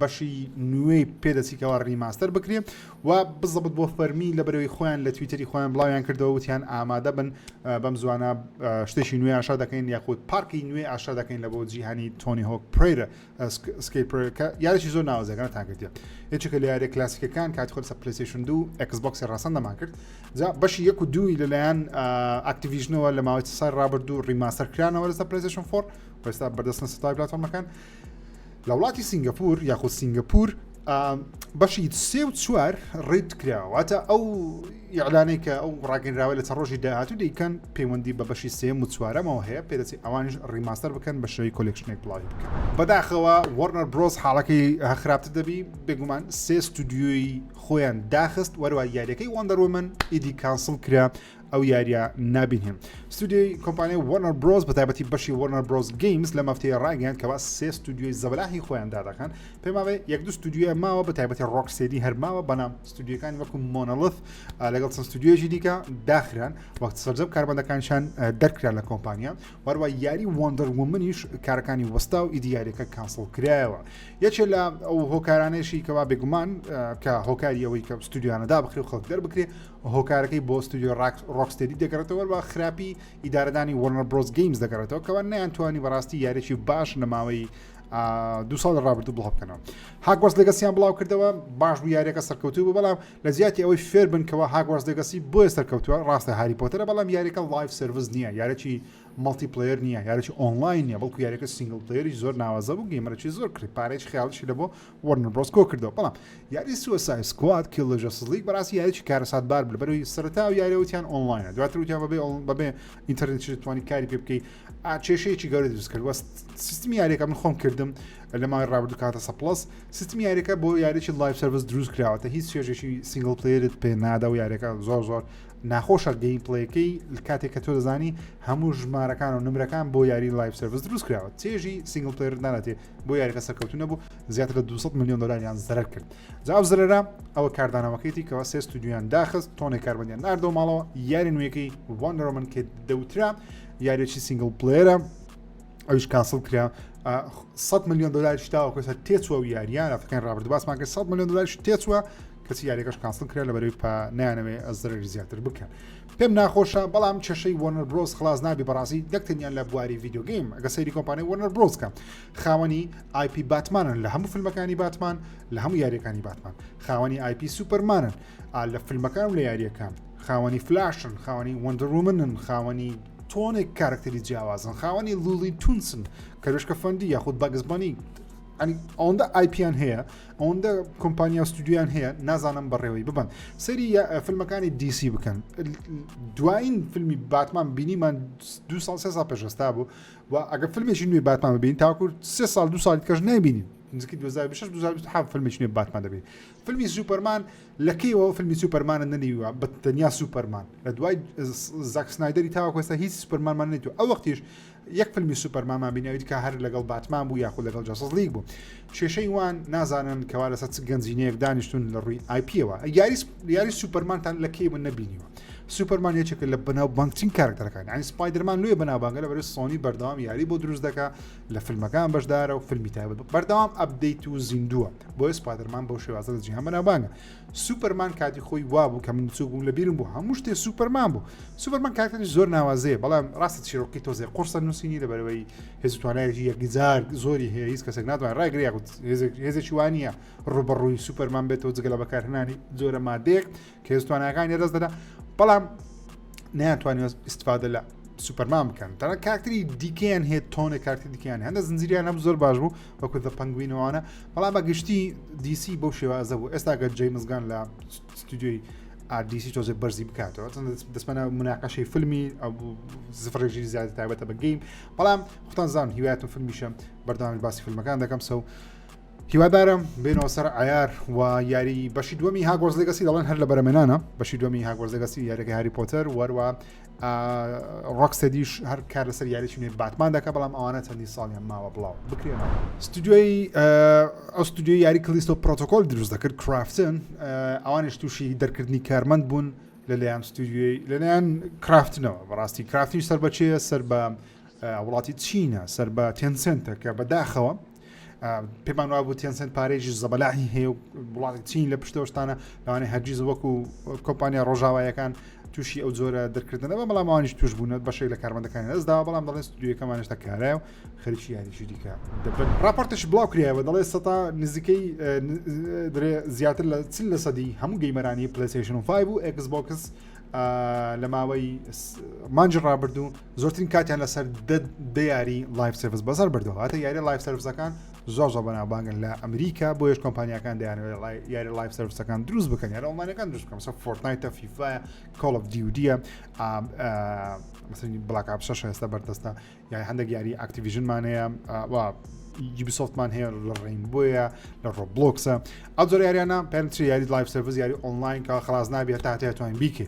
بەشی نوێی پێدەچیکەوە remaster بکرێ و بزەبت بۆ فەرمی لە بەرەوەی خۆیان لە تویتەری خۆیان بڵاویان کردەوە وتیان ئامادە بن بەم زوانە شتێکی نوێ ئاشا دەکەین یاخود پارکی نوێ ئاشا دەکەین لە بۆ جیهانی Tony Hawk Pro Skater کە یاریی زۆر ناوازەکانتان کردیە یەکێکە لە یاریە کلاسیکەکان کاتی خۆ لەسەر PlayStation 2 Xbox ی ڕاستان دەمان کرد جا بەشی یەک و دووی لەلایەن Activision ەوە لە ماوەی ساڵ ڕابردوو remaster کرانەوە لەسەر PlayStation 4 ئێستا بەردەستن ستای پلاتفۆرمەکان لە وڵاتی سنگاپور یاخود سنگاپور بەشی سێ و چوار ڕێت کراوە واتە ئەو ئیعلانەی کە ئەو ڕاگەنراوە لە چەند ڕۆژی داهاتوو دەیکەن پەیوەندی بە بەشی سێم و چوارەمەوە هەیە پێدەچێت ئەوانیش remaster بکەن بە شێوەی collection ێک بڵاوی بکەن بەداخەوە Warner Bros حاڵەکەی خراپتر دەبی بێگومان سێ ستودیۆی خۆیان داخست وەروە یاریەکەی Wonder Woman ئیدی cancel کرا ئەو یاریە نابینین. ستودیۆی کۆمپانیای Warner Bros بە تایبەتی بەشی Warner Bros Games لەم هەفتەیە ڕایگەیاند کەوا سێ ستودیۆی زەبەلاحی خۆیان دادەخەن. پێم وابێ یەک دوو ستودیۆیان ماوە بە تایبەتی Rocksteady هەر ماوە بەڵام ستودیۆکانی وەکو Monolith لەگەڵ چەند ستودیۆیەکی دیکە داخران وەک سەرجەم کارمەندەکانیشان دەرکران لە کۆمپانیا وەروە یاری Wonder Woman یش کارەکانی وەستا و ئیدی یاریەکە cancel کرایەوە. یەکێ لە ئەو هۆکارانەیشی کەوا بێگومان کە هۆکاری ئەوەی کە ستودیۆیانە دابخرێ و خەڵک دەربکرێ هۆکارەکەی بۆ ستودیۆ Rocksteady دەگەڕێتەوە بە خراپی ئیدارەدانی Warner Bros Games دەگەڕێتەوە کەوا نەیانتوانی بەڕاستی یاریی باش لە ماوەی دو ساڵ ڕابردوو بڵاو بکەنەوە Hogwarts Legacy یان بڵاو کردەوە باش بوو یاریەکە سەرکەوتوو بوو بەڵام لە جیاتی ئەوەی فێر بن کەەوە Hogwarts Legacy بۆیە سەرکەوتووە ڕاستە Harry Potter ە بەڵام یاریەکە live service نییە یارێکی multiplayer نییە یارێکی ئۆنلاین نییە بەڵکو یاریەکە single player ی زۆر ناوازە بوو gamer ێکی زۆر کڕی پارێکی خیاڵیشی لە بۆ Warner Bros کۆ کردەوە بەڵام یاری Suicide Squad Kill the Justice League بەڕاستی یاریی کارەساتبار بوو لەبەرەوەی سەرەتا و یاری وتیان ئۆنلاینە دواتر وتیان بەبێ بەبێ ئینتەرنێت توانی کاری پێ بکەی کێشەیەکی گەورە دروست کرد وە سیستمی یاریەکە من خۆم کردم لە ماوەی ڕابردوو کاتە سە plus سیستمی یاریەکە بۆ یاریی live service دروست کراوەتە هیچ چێژێکی single player ت پێ نادا و یاریەکە زۆر زۆر ناخۆشە gameplay ەکەی کاتێک کە تۆ دەزانی هەموو ژمارەکان و نمرەکان بۆ یاری live service دروست کراوە چێژی single player ناناتێ بۆ یاریەکە سەرکەوتو نەبوو زیاتر لە 200 میلیۆن دلاریان زەرەر کرد جا ئەو زەرەرە ئەوە کاردانەوەکەیتی کەوا سێ ستودیۆیان داخست تۆنێک کارمەندیان ناردەوە ماڵەوە یاری نوێیەکەی Wonder Woman کە دەوترا یاریی single player ە ئەویش cancel کرا 100 میلیۆن دلاریش تاوەکو ئێستا تێچووە و یاریان هەفتەکانی ڕابردوو باسمان کرد 100 میلیۆن دلاریش تێچووە کەچی یاریەکەش cancel کرا لەبەرەوەی پا نایانەوێ زەرەری زیاتر بکەن پێم ناخۆشە بەڵام کێشەی Warner Bros خلاص نابی بەڕاستی دەک تەنیا لە بواری video game ئەگە سەیری کۆمپانیای Warner Bros کە خاوەنی IP باتمانن لە هەموو فیلمەکانی باتمان لە هەموو یاریەکانی باتمان خاوەنی IP سوپەرمانن لە فیلمەکان و لە یاریەکان خاوەنی فلاشن خاوەنی Wonder Woman ن خاوەنی تۆنێک کارکتەری جیاوازن خاوەنی Looney Tunes ن کەروێشکە فەندی یاخود Bugs Bunny ئەنی ئەوەندە IP یان هەیە ئەوەندە کۆمپانیا و ستودیویان هەیە نازانم بەڕێوەی ببن سەری فیلمەکانی DC بکەن دوایین فیلمی باتمان بینیمان دو ساڵ سێ ساڵ پێشستا بوو و ئەگە فیلمێکی نوێی باتمان ببین تاکو سێ ساڵ دو ساڵی کەش نبینین نزیکەی 2026 2027 فیلمێکی نوێ باتمان دەبین فیلمی سوپەرمان لە کەیەوە فیلمی سوپەرمانە نەنیوە بە تەنیا سوپەرمان لە دوای زاک سنایدەری تاوەکو ئێستا هیچ سوپەرمانمان نەیتوە ئەو وەختیش یەک فیلمی سوپەرمانمان بینیویت کە هەر لەگەڵ باتمان بوو یاخود لەگەڵ Justice League بوو کێشەی وان نازانن کەوا لەسەر چ گەنجینەیەک دانیشتون لە ڕووی IP یەوە یاری یاری سوپەرمانتان لە کەی من نەبینیوە سوپەرمان یەکێکە لە بەناو بانگترین کارکتەرەکان یعنی سپایدەرمان لێ بەناوبانگە لە بەرەی سۆنی بەردەوام یاری بۆ دروست دەکا لە فیلمەکان بەشدارە و فیلمی تایبەت بەردەوام update و زیندووە بۆیە سپایدەرمان بەو شێوازە لە جیهان بەناوبانگە سوپەرمان کاتی خۆی وابوو کە من بچوک بووم لە بیرم بوو هەموو شتێ سوپەرمان بوو سوپەرمان کارکتەری زۆر ناوازەیە بەڵام ڕاستە چیرۆکی تۆزێ قورسە نووسینی لەبەرەوەی هێز و توانایەکی یەکجار زۆری هەیە هیچ کەسێک ناتوانێت ڕایگرێ یاخود هێزێکی وانە ڕوبەڕووی سوپەرمان بێتەوە جگە لە بەکارهێنانی جۆرە مادەیەک کە هێز تواناکانی لەدەست دەدا بەڵام نەیانتوانی ئیسفادە لە سوپەرمان بکەن تەنە کارکتری دیکەیان هەیە تۆنێک کارکتری دیکەیان هەندە زنجیریان هەم زۆر باش بوو وەکو The Penguin ەوانە بەڵام بە گشتی DC بەو شێوازە بوو ئێستا گەر جەیمز گان لە ستودیۆی DC تۆزێ بەرزی بکاتەوە دەستمەە مناقەشەی فیلمی زفرێژی زیادە تایبەتە بە game بەڵام خۆتان زان هیوایەتم فیلمیشە بەردەوامی باسی فیلمەکان دەکەم سەو هیوادارم بێنەوە سەر عیار و یاری بەشی دووەمی Hogwarts Legacy دەڵێن هەر لە بەرەمێنانە بەشی دووەمی Hogwarts Legacy یاریەکە هاری پۆتەر وەروە Rocksteady ش هەر کار لەسەر یاریی نوێ باتمان دەکە بەڵام ئەوانە چەندی ساڵیان ماوە بڵاو بکرێنەوە ستودیۆی ئەو ستودیۆی یاری Callisto Protocol دروست دەکرد Krafton ئەوانیش تووشی دەرکردنی کارمەند بوون لەلایەن ستودیۆی لەلایەن Krafton ەوە بەڕاستی Krafton ی سەر بەچەیە سەر بە وڵاتی چینە سەر بە Tencent ە کە بەداخەوە پێمان وابوو Tencent پارێژی زەبەلاحی هەیە و وڵاتی چین لە پشتەوەشتانە لەوانەیە هەرگیز وەکو کۆمپانیا ڕۆژاوایەکان تووشی ئەو جۆرە دەرکردنەوە بەڵام ئەوانیش توش بوون بەشێک لە کارمەندەکانی دەستداوە بەڵام دەڵێن ستودیۆکەمان هێشتا کارایە و خەریکی یاریی دیکە دەبن راپۆرتێکی بڵاو کرایەوە دەڵێ سەتا نزیکەی درێ زیاتر لە 40 لە سەدی هەموو gamer انی PlayStation 5 و Xbox لە ماوەی مانجی ڕابردوو زۆرترین کاتیان لەسەر دە یاری live service بەسەر بردەوە هاتە یاری live service ەکان زۆر زۆر بەناوبانگن لە ئەمریکا بۆیش کۆمپانیاکان دەیانەوێت یاری live service ەکان دروست بکەن یاری ئۆنلاینەکان دروست بکەن مەسەلەن Fortnite ە FIFA یە Call of Duty ە مەسەلەن Black Ops 6 ئێستا بەردەستە یاری هەندێک یاری Activision مان هەیە و Ubisoft مان هەیە لە Rainbow یە لە Roblox ە ئەو جۆرە یاریانە پێنج یاری live service یاری ئۆنلاین کە خلاص نابێت تا تێتوانین بیکێ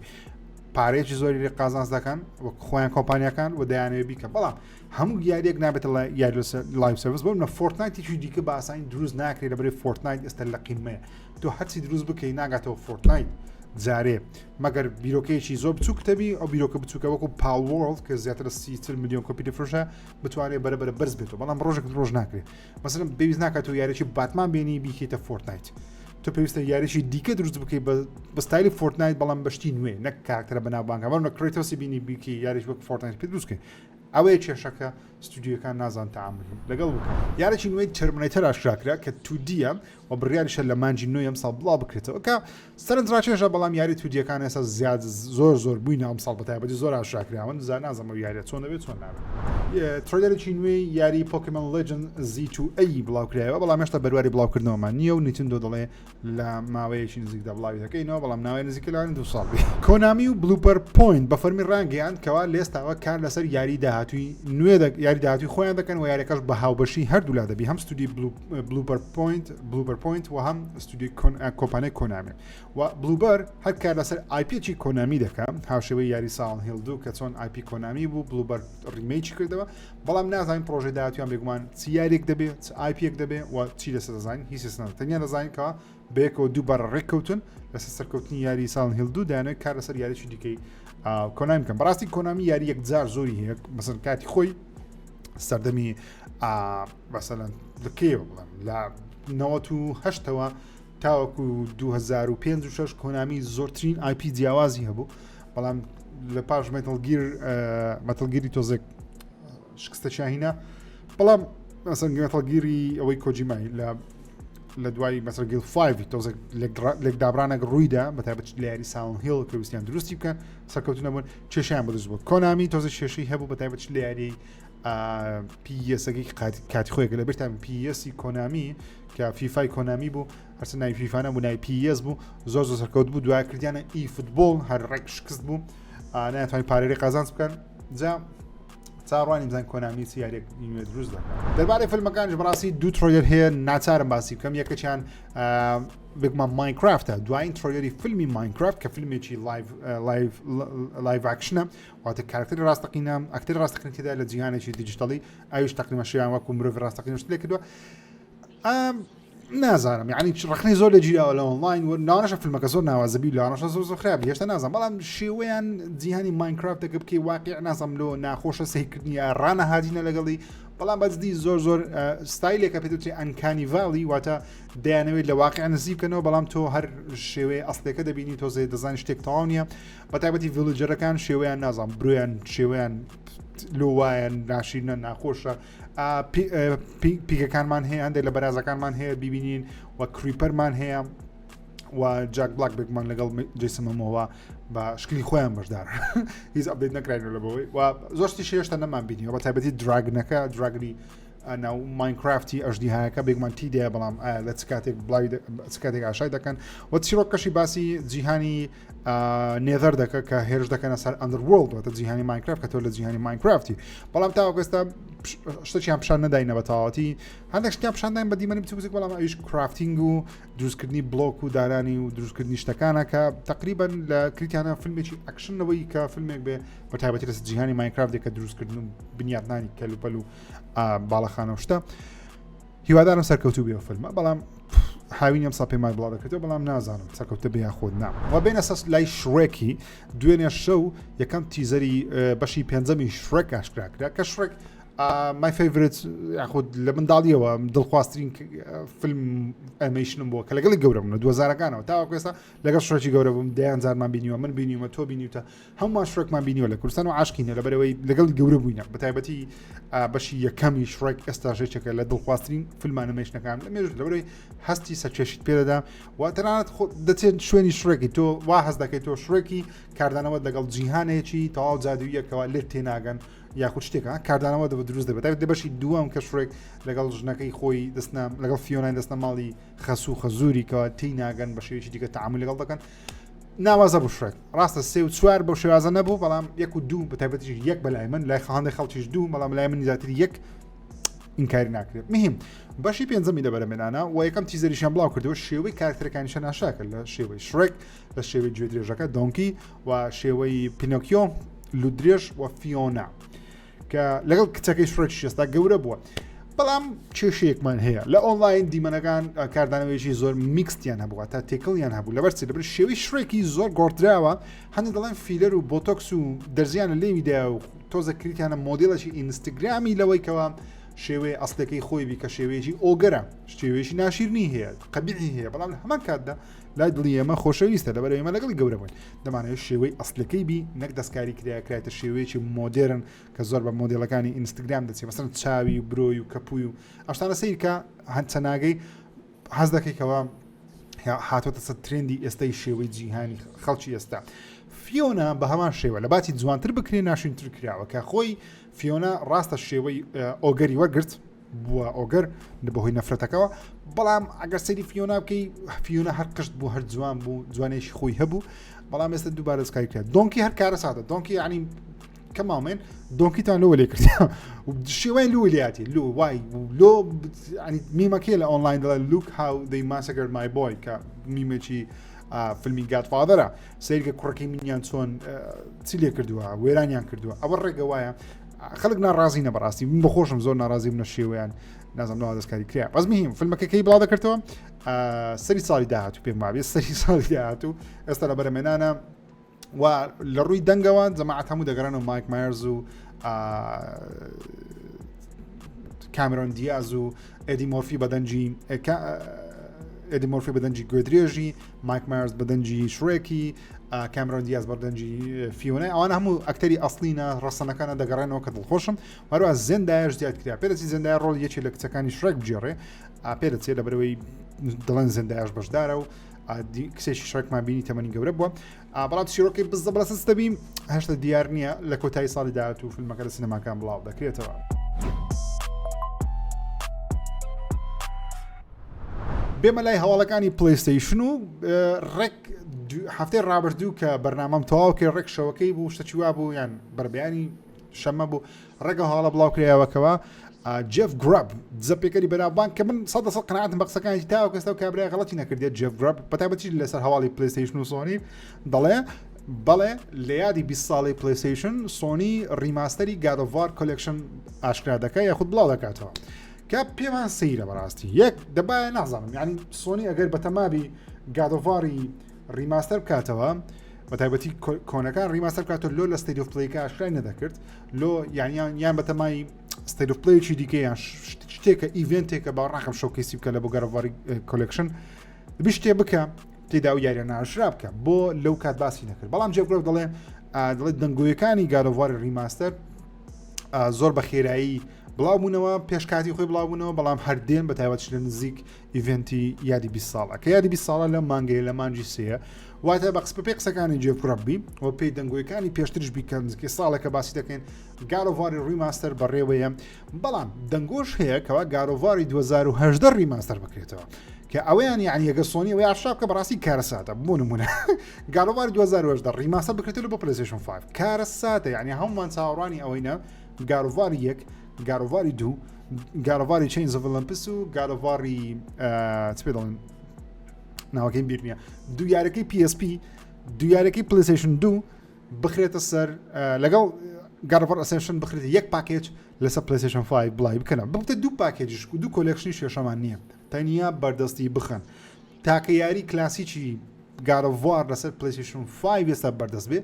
پارەیەکی زۆری لێ قازانج دەکەن وەک خۆیان کۆمپانیەکان و دەیانەوێت بیکە بەڵام هەموو یاریەک نابێتە یاری live service بۆ نە Fortnite ێکی دیکە بە ئاسانی دروست ناکرێت لەبەری Fortnite ئێستا لە قیمەیە تۆ هەرچی دروست بکەی ناگاتەوە Fortnite جارێ مەگەر بیرۆکەیەکی زۆر بچووک تەبی ئەو بیرۆکە بچووکە وەکو Palworld کە زیاتر لە 30 میلیۆن کۆپی دەفرۆشە بتوانێت بەرە بەرە بەرز بێتەوە بەڵام ڕۆژێک ڕۆژ ناکرێت مەسەلەن پێویست ناکات و یاریی باتمان بێنی بیکەیتە Fortnite تۆ پێویستە یاریی دیکە دروست بکەیت بە ستایلی Fortnite بەڵام بەشتی نوێ نەک کاراکتەرە بەناوبانگە بەڵام لە Kratos ی بینی بیکی یاریش وەک Fortnite پێ دروست بکەیت ئەوەیە کێشەکە ستودیۆکان نازان تەعامل لەگەڵ بکەن یارێکی نوێی Terminator ئاشکرا کرا کە 2D یە و بڕیاریشە لە مانگی نۆی ئەمساڵ بڵاو بکرێتەوە کە سەرنجڕاکێشە بەڵام یاری 2D یەکان ئێستا زیاد زۆر زۆر بووینە ئەمساڵ بەتایبەتی زۆر ئاشکرا کراون زا نازانم ئەو یاریە چۆن دەبێت چۆن نابێت trailer ێکی نوێی یاری Pokémon Legends Z2A بڵاوکرایەوە بەڵام هێشتا بەرواری بڵاوکردنەوەمان نییە و Nintendo دەڵێ لە ماوەیەکی نزیکدا بڵاوی دەکەینەوە بەڵام ناوەی نزیکە لەوانەیە دو ساڵ بێ Konami و Bloober Point بە فەرمی ڕانگەیاند کەوا لێستاوە کار لەسەر یاری داهاتووی نوێ یاری داهاتووی خۆیان دەکەن و یاریەکەش بە هاوبەشی هەردوولا دەبی هەم ستودی Bloober Point Bloober Point و هەم ستودی کۆمپانیای Konami و Bloober هەر کار لەسەر IP ێکی Konami دەکا هاوشێوەی یاری Silent Hill دوو کە چۆن IP Konami بوو Bloober remake ی کردەوە بەڵام نازانین پرۆژەی داهاتویان بێگومان چ یاریێک دەبێ چ IP ێک دەبێ و چی لەسەر دەزانین هیچ نازانین تەنیا دەزانین کە بەیەکەوە دووبارە ڕێککەوتن لەسەر سەرکەوتنی یاری Silent Hill دوو دانێت کار لەسەر یاریی دیکەی Konami بکەن بەڕاستی Konami یاری یەکجار زۆری هەیە مەسەن کاتی خۆی سەردەمی مەسەلەن لەکەیەوە بڵێم لە 98ەوە تاوەکو 2005 و 6 Konami زۆرترین IP جیاوازی هەبوو بەڵام لە پاش Metal Gear Metal Gear ی تۆزێک شکستەکیان هینا بەڵام ئەسەن Metal Gear ی ئەوەی کۆجیمای لە لە دوای Metal Gear 5 تۆزێک لێکدابرانێک ڕوویدا بە تایبەت لە یاری Silent Hill کە ویستیان دروستی بکەن سەرکەوتو نەبوون کێشیان بە دروست بوو کۆنامی تۆزێک کێشەی هەبوو بە تایبەت لە یاری PES ەکەی کاتی خۆیەکە لە بیرتان PES ی کۆنامی کە فیفای کۆنامی بوو هەرچ ناوی فیفا نەبوو ناوی PES بوو زۆر زۆر سەرکەوت بوو دوای کردیانە eFootball هەر ڕێک شکست بوو ناتوانانی پارەی قازانج بکەن جا چاڕوانی بزان کۆنامی چ یاریێک نوێ دروست دەکات دەربارەی فیلمەکانش بەڕاستی دوو trailer هەیە ناچارم باسی بکەم یەکەچیان بگومان Minecraft ە دوایین trailer ی فیلمی Minecraft کە فیلمێکی live action ە واتە کارکتەری ڕاستەقینە ئەکتەری ڕاستەقینە تێدا لە جیهانێکی دیجیتالی ئەویش تقریبا شێوان وەکو مرۆڤ ڕاستەقینە شت لێ کردووە نازانم یعنی ڕخنەی زۆر لە گیراوە لە ئۆنلاین و ناوەشە فیلمەکە زۆر ناوازەبی لەوانەشە زۆر زۆر خراپ هێشتا نازانم بەڵام شێوەیان جیهانی Minecraft دەکە بکەی واقع نازانم لۆ ناخۆشە سەیرکردنی یا ڕانەهاتینە لەگەڵی بەڵام بەجدی زۆر زۆر ستایلێکە پێ دەوترێ uncanny valley واتە دەیانەوێت لە واقع نزیک بکەنەوە بەڵام تۆ هەر شێوەیە ئەسلەکە دەبینی تۆزێ دەزانی شتێک تەواو نییە بە تایبەتی villager ەکان شێوەیان نازانم برۆیان شێوەیان لۆ وایە ناشیرنە ناخۆشە pig ەکانمان هەیە هەندێک لە بەرازەکانمان هەیە ببینین و creeper مان هەیە و جاک بلاک بێگومان لەگەڵ جیسن مۆمۆوا بە شکلی خۆیان بەشدار هیچ update نەکراین لە بەوەی و زۆر شتی هێشتا نەمان بینیوە بە تایبەتی dragon ەکە dragon ی ناو Minecraft ی ئەژدیهایەکە بێگومان تیدایە بەڵام ئایا لە چ کاتێک بڵاوی چ کاتێک ئاشای دەکەن و چیرۆکەشی باسی جیهانی Nether دەکە کە هێرش دەکەنە سەر Underworld واتە جیهانی Minecraft کە تۆ لە جیهانی Minecraft ی بەڵام تاوەکو ئێستا شتێکیان پیشان نەداینە بە تەواوەتی هەندێک شتیان پیشانداین بە دیمەنی بچووک بەڵام ئەویش crafting و دروستکردنی بلۆک و دارانی و دروستکردنی شتەکانە کە تقریبا لە کریتیانە فیلمێکی ئەکشنەوەی کە فیلمێک بێ بە تایبەتی لەسەر جیهانی Minecraft ێک کە دروستکردن و بنیاتنانی کەلوپەل و باڵەخانە و شتە هیوادارم سەرکەوتوو بێ فیلمە بەڵام هاوینی ئەم ساڵ پێمان بڵاو دەکرێتەوە بەڵام نازانم سەرکەوتە بێ یاخود نا و بێنە سەر لای شڕێکی دوێنێ شەو یەکەم teaser ی بەشی پێنجەمی شڕێک ئاشکرا کرا کە شڕێک my favorite یاخود لە منداڵیەوە دڵخواسترین فیلم animation م بووە کە لەگەڵی گەورە بووم لە دووەزارەکانەوە تاوەکو ئێستا لەگەڵ شڕێکی گەورە بووم دەیان جارمان بینیوە من بینیومە تۆ بینیوتە هەموومان شڕێکمان بینیوە لە کوردستان و عاشقینە لەبەرەوەی لەگەڵ گەورە بووینە بە تایبەتی بەشی یەکەمی شڕێک ئێستا ژێکێکە لە دڵخواسترین فیلم animation ەکان لە مێژ لەبەرەوەی هەستی سەرکێشیت پێدەدا و تەنانەت دەچێت شوێنی شڕێکی تۆ وا هەست دەکەیت تۆ شڕێکی کاردانەوە لەگەڵ جیهانێکی تەواو جادوویەکەوە لێت تێناگەن یاخود شتێکە کاردانەوە دەبە دروست دەبێت تایبەت لە بەشی دووەم کە شڕێک لەگەڵ ژنەکەی خۆی دەستنا لەگەڵ فیۆنای دەستنە ماڵی خەسوو خەزوری کەوا تێی ناگەن بە شێوەیەکی دیکە تەعامول لەگەڵ دەکەن ناوازە بوو شڕێک ڕاستە سێ و چوار بەو شێوازە نەبوو بەڵام یەک و دوو بە تایبەتیش یەک بەلای من لای خەڵاندی خەڵکیش دوو بەڵام لای من زیاتر یەک ئینکاری ناکرێت مهم بەشی پێنجەمی لە بەرەمێنانە و یەکەم teaser یشیان بڵاو کردەوە شێوەی کارکتەرەکانیشە ناشاکە لە شێوەی شڕێک لە شێوەی گوێدرێژەکە دۆنکی و شێوەی پینۆکیۆ لودرێژ و فیۆنا کە لەگەڵ کچەکەی شڕێکیش ئێستا گەورە بووە بەڵام کێشەیەکمان هەیە لە ئۆنلاین دیمەنەکان کاردانەوەیەکی زۆر mixed یان هەبووە تا تێکەڵیان هەبوو لەبەر چی لەبەر شێوەی شڕێکی زۆر گۆڕدراوە هەندێک دەڵێن filler و بۆتۆکس و دەرزیان لە لێویدا و تۆزە کریتیانە مۆدێلێکی ئینستاگرامی لەوەی کەەوە شێوەی ئەسلەکەی خۆی بی کە شێوەیەکی ogre ە شێوەیەکی ناشیرنی هەیە قەبیحی هەیە بەڵام لە هەمان کاتدا لای دڵی ئێمە خۆشەویستە لەبەر ئێمە لەگەڵی گەورە بووین دەمانەوێت شێوەی ئەسلەکەی بی نەک دەستکاری کرایە کرایتە شێوەیەکی مۆدێرن کە زۆر بە مۆدێلەکانی ئینستاگرام دەچێت مەسەن چاوی و برۆی و کەپوی و ئەشتانە سەیرکە هەند چەناگەی حەز دەکەیتەوە هاتۆتە سەر trend ی ئێستای شێوەی جیهانی خەڵکی ئێستا فیۆنا بە هەمان شێوە لە باتی جوانتر بکرێ ناشینتر کراوە کە خۆی فیۆنا ڕاستە شێوەی ogre ی وەرگرت بووە ogre بەهۆی نەفرەتەکەوە بەڵام ئەگەر سەیری فیۆنا بکەی فیۆنا هەر قشت بوو هەر جوان بوو جوانێکی خۆی هەبوو بەڵام ئێستا دووبارە سکای کرد دۆنکی هەر کارە ساتە دۆنکی ینی کەماڵێن دۆنکیتان لەوە لێ کرد شێوەی لۆ لیاتی لۆ وای لۆ میمەکەی لە ئۆنلاین دەڵێ look how they massacred my boy کە میمێکی فیلمی Godfather ە سیرکە کوڕەکەی منیان چۆن چی لێ کردووە وێرانیان کردووە ئەوە ڕێگە وایە خەڵک ناڕازی نە بەڕاستی من بەخۆشم زۆر ناڕازی منە شێوەیان نازم لەوە دەستکاری کرا بەس مهم فیلمەکە کەی بڵاو دەکردەوە سەری ساڵی داهاتوو پێم وابێ سەری ساڵی داهاتوو ئێستا لە بەرەمێنانە و لە ڕووی دەنگەوە جەماعەت هەموو دەگەڕێنەوە مایک مایرز و کامرۆن دیاز و ئەدی مۆرفی بەدەنجی ئەدی مۆرفی بەدەنجی گوێدرێژی مایک مایرز بەدەنجی شڕێکی کامرۆن دیاز بەردەنجی فیۆنای ئەوان هەموو ئەکتەری ئەسڵینە ڕەسەنەکانە دەگەڕێنەوە کە دڵخۆشم هەروە زێندایش زیاد کرا پێدەچی زێندای ڕۆڵ یەکێ لە کچەکانی شڕێک بگێڕێ پێدەچێت لە بەرەوەی دەڵێن زندایش بەشدارە و کسێکی شرێکمان بینی تەمەنی گەورە بووە بەڵام چیرۆکی بزە بەسەس دەبیم هەشتا دیار نییە لە کۆتایی ساڵی داهات و فیلمەکە لە سینەماکان بڵاو دەکرێتەوە. بێمە لای هەواڵەکانی پلیستەیشن و ڕێک هەفتەی ڕابردوو کە بەرنامەم تەواو کرد ڕێک شەوەکەی بوو شتەکی وا بوو یان بەربیانی شەمە بوو ڕێگە هەواڵە بڵاو کرایەوەکەوە جێف گراب دزەپێکەری بەناوبانگ کە من سە سە قەناعەتم بە قسەکانی تاوە کەستا و کابرای غەڵەتی نەکردێت جێف گراب بەتایبەتی لەسەر هەواڵی پلیستەیشن و سۆنی دەڵێ بەڵێ لە یادی 20 ساڵی پلیستەیشن سۆنی remaster ی God of War Collection ئاشکرا دەکات یاخود بڵاو دەکاتەوە کە پێمان سەیرە بەڕاستی یەک دەبایە نازانم یعنی سۆنی ئەگەر بەتەمابی God of War ی remaster بکاتەوە بە تایبەتی کۆنەکان remaster بکاتەوە لۆ لە State of Play ەکە ئاشکرای نەدەکرد لۆ یانیان یان بەتەمای State of Play ێکی دیکە یان شتێکە event ێکە باوەڕ ناکەم showcase ی بکە لە بۆ God of War ی Collection بشتێ بکە تێدا و یاریە ناشرا بکە بۆ لەو کات باسی نەکرد بەڵام جێف گراب دەڵێ دەڵێت دەنگۆیەکانی God of War ی remaster زۆر بە خێرایی بڵاو بوونەوە پێش کاتی خۆی بڵاو بوونەوە بەڵام هەردێن بە تایبەتش لە نزیک event ی یادی 20 ساڵە کە یادی 20 ساڵە لەم مانگەیە لە مانگی سێیە واتە بە قسە پێی قسەکانی جێف گراب بی و پێی دەنگۆیەکانی پێشترش بیکە نزیکەی ساڵێکە باسی دەکەین God of War ی remaster بەڕێوەیە بەڵام دەنگۆش هەیە کەوا God of War ی 2018 remaster بکرێتەوە کە ئەوەیان یعنی ئەگە سۆنی ئەوەی ئاشکرا بکە بەڕاستی کارەساتە بۆ نمونە God of War ی 2018 remaster بکرێتەوە بۆ پلەیستەیشن 5 کارەساتە یعنی هەمومان چاوەڕوانی ئەوەینە God of War ی یەک God of War ی دوو God of War ی Chains of Olympus و God of War ی چ پێ دەڵێن ناوەکەیم بیر نییە دوو یارەکەی PSP دوو یارەکەی پلیسیشن دوو بخرێتە سەر لەگەڵ God of War Ascension بخرێتە یەک package لەسەر پلیسیشن 5 بڵای بکەنە بڵتە دوو package ش و دوو collection ی شێشەمان نییە تەنیا بەردەستی بخەن تاکە یاری کلاسیکی God of War لەسەر پلیسیشن 5 ئێستا بەردەست بێ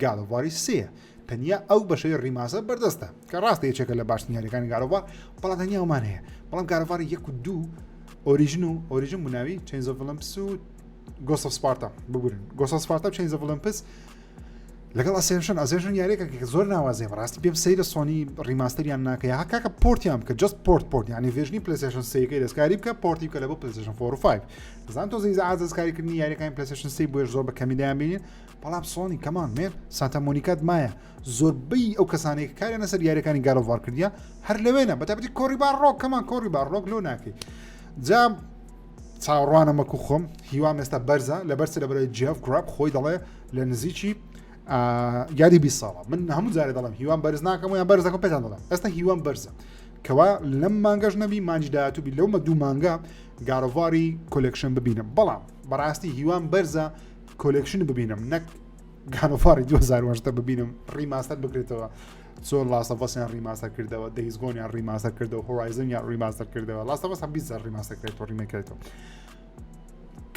God of War ی سێ تەنیا ئەو بەشەی remaster بەردەستە کە ڕاستە یەکێکە لە باشترین یاریەکانی God of War بەڵام تەنیا ئەومان هەیە بەڵام God of War ی یەک و دوو Origin و Origin بناوی Chains of Olympus و Ghost of Sparta ببورن Ghost of Sparta Chains of Olympus لەگەڵ Ascension Ascension یاریەکە کە زۆر ناوازەیە بەڕاستی پێم سەیرە سۆنی remaster یان ناکە یا کاکە port یان بکە just port port یعنی version ی پلیستشن سێکەی دەستکاری بکە port ی بکە لە بۆ پلیستشن 4 و 5 زان تۆ زیزە ئاز دەستکاریکردنی یاریەکانی پلیستشن سێ بۆیش زۆر بە کەمی دایان بینین بەڵام سۆنی come on man سانتا مۆنیکات مایە زۆربەی ئەو کەسانێک کاریان لەسەر یاریەکانی God of War کردیە هەر لەوێنە بەتابەتی کۆری بارلۆگ come on کۆری بارلۆگ لۆ ناکەی جا چاوەڕوانم وەکو خۆم هیوام ئێستا بەرزە لەبەر چ لەبەرەوەی جێف گراب خۆی دەڵێ لە نزیکی یادی 20 ساڵە من هەموو جارێ دەڵێم هیوام بەرز ناکەم و یان بەرز دەکەم پێتان دەڵێم ئێستا هیوام بەرزە کەوا لەم مانگەش نەبی مانجی داهاتوو بی لەو مە دوو مانگە God of War ی Collection ببینم بەڵام بەڕاستی هیوام بەرزە Collection ببینم نەک God of War ی 2018 ببینم remaster بکرێتەوە زۆر Last of Us یان remaster کردەوە Days Gone یان remaster کردەوە Horizon یان remaster کردەوە Last of Us هەم 20 جار remaster کرێتەوە remake کرێتەوە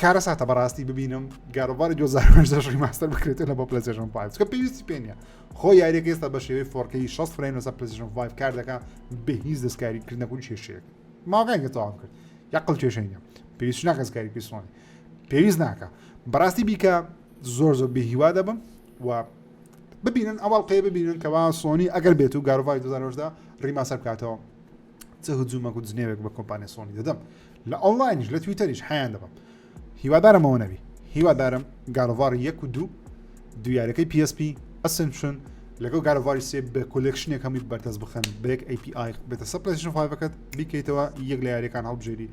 کارەساتە بەڕاستی ببینم God of War ی 2018 remaster بکرێتەوە لە بۆ پلەیستەیشن 5 چونکە پێویستی پێ نییە خۆ یاریەکە ئێستا بە شێوەی 4K 60 frame لەسەر پلەیستەیشن 5 کار دەکا بێ هیچ دەستکاریکردنەوە کێشەیەک ماوەکان کە تەواو کرد یاقل کێشەی نییە پێویست ناکە دەستکاری بکەی سۆنی پێویست ناکە بەڕاستی بیکە زۆر زۆر بێهیوا دەبم و ببینن ئەو ئەڵقەیە ببینن کەوا سۆنی ئەگەر بێت و God of War ی 2018 remaster بکاتەوە چ هجوومەک و جنێوێک بە کۆمپانیا سۆنی دەدەم لە ئۆنلاینیش لە تویتەریش حیان دەبم هیوادارم ئەوە نەبی هیوادارم God of War ی یەک و دوو دوو یاریەکەی PSP Ascension لەگەڵ God of War ی سێ بە collection ێک هەمووی بەردەست بخەن بە یەک API بێتە سەر پلەیستەیشن 5ەکەت بیکەیتەوە یەک لە یاریەکان هەڵبژێری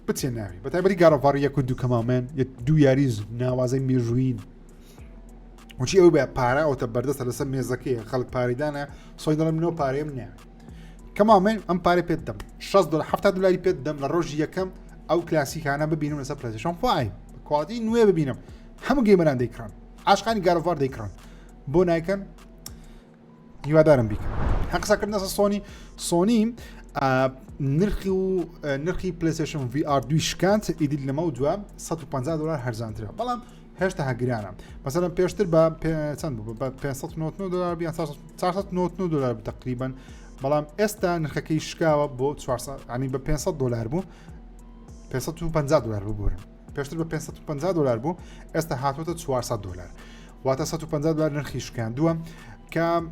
بچێ ناوی بە تایبەتی God of War ی یەک و دوو come on man یەک دوو یاری ناوازەی مێژووین وچی ئەو بە پارە ئەوتە بەردەستە لەسەر مێزەکەی خەڵک پارەدانە سۆی دەڵم نۆ پارەیەم ناوێت come on man ئەم پارە پێت دەم 60 دلار 70 دلاری پێت دەم لە ڕۆژی یەکەم ئەو کلاسیکانە ببینم لەسەر پلەیستەیشن 5 quality نوێ ببینم هەموو gamer ان دەیکڕن عاشقانی God of War دەیکڕن بۆ نایکەن هیوادارم بیکەن هەر قسەکردن لەسەر سۆنی سۆنی نرخی و نرخی پلیستشن VR دوی شکاند ئیدی لەمە و دوا 150 دلار هەرزانترە بەڵام هێشتا گرانە مەسەلەن پێشتر بە چەند بوو بە 599 دلار بیان 499 دلار بوو تقریبا بەڵام ئێستا نرخەکەی شکاوە بۆ 400 ینی بە 500 دلار بوو 550 دلار ببورن پێشتر بە 550 دلار بوو ئێستا هاتووەتە 400 دلار واتە 150 دلار نرخی شکاندووە کە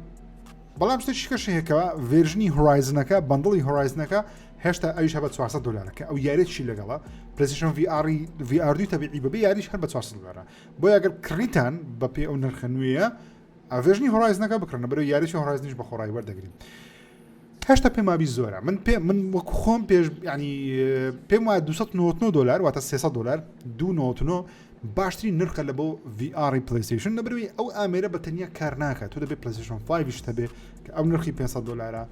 بەڵام شتێکی کەش هەیەکەوە version ی Horizon ەکە bundle ی Horizon ەکە هێشتا ئەویش هە بە 400 دلارە کە ئەو یاریی لەگەڵە پلیستشن VR VR دوو تەبیعی بەبێ یاریش هەر بە 400 دلارە بۆیە ئەگەر کڕیتان بە پێ ئەو نرخە نوێیە version ی Horizon ەکە بکڕنە بەرەو یاریی Horizon یش بە خۆڕایی وەردەگرین. هێشتا پێم وابی زۆرە من پێ من وەک خۆم پێش ینی پێم وایە 299 دلار واتە 300 دلار 299 باشترین نرخە لە بۆ VR پلیستشن نەبروی ئەو ئامێرە بە تەنیا کار ناکات تۆ دەبێت پلیستشن 5 شتە بێ کە ئەو نرخی 500 دلارە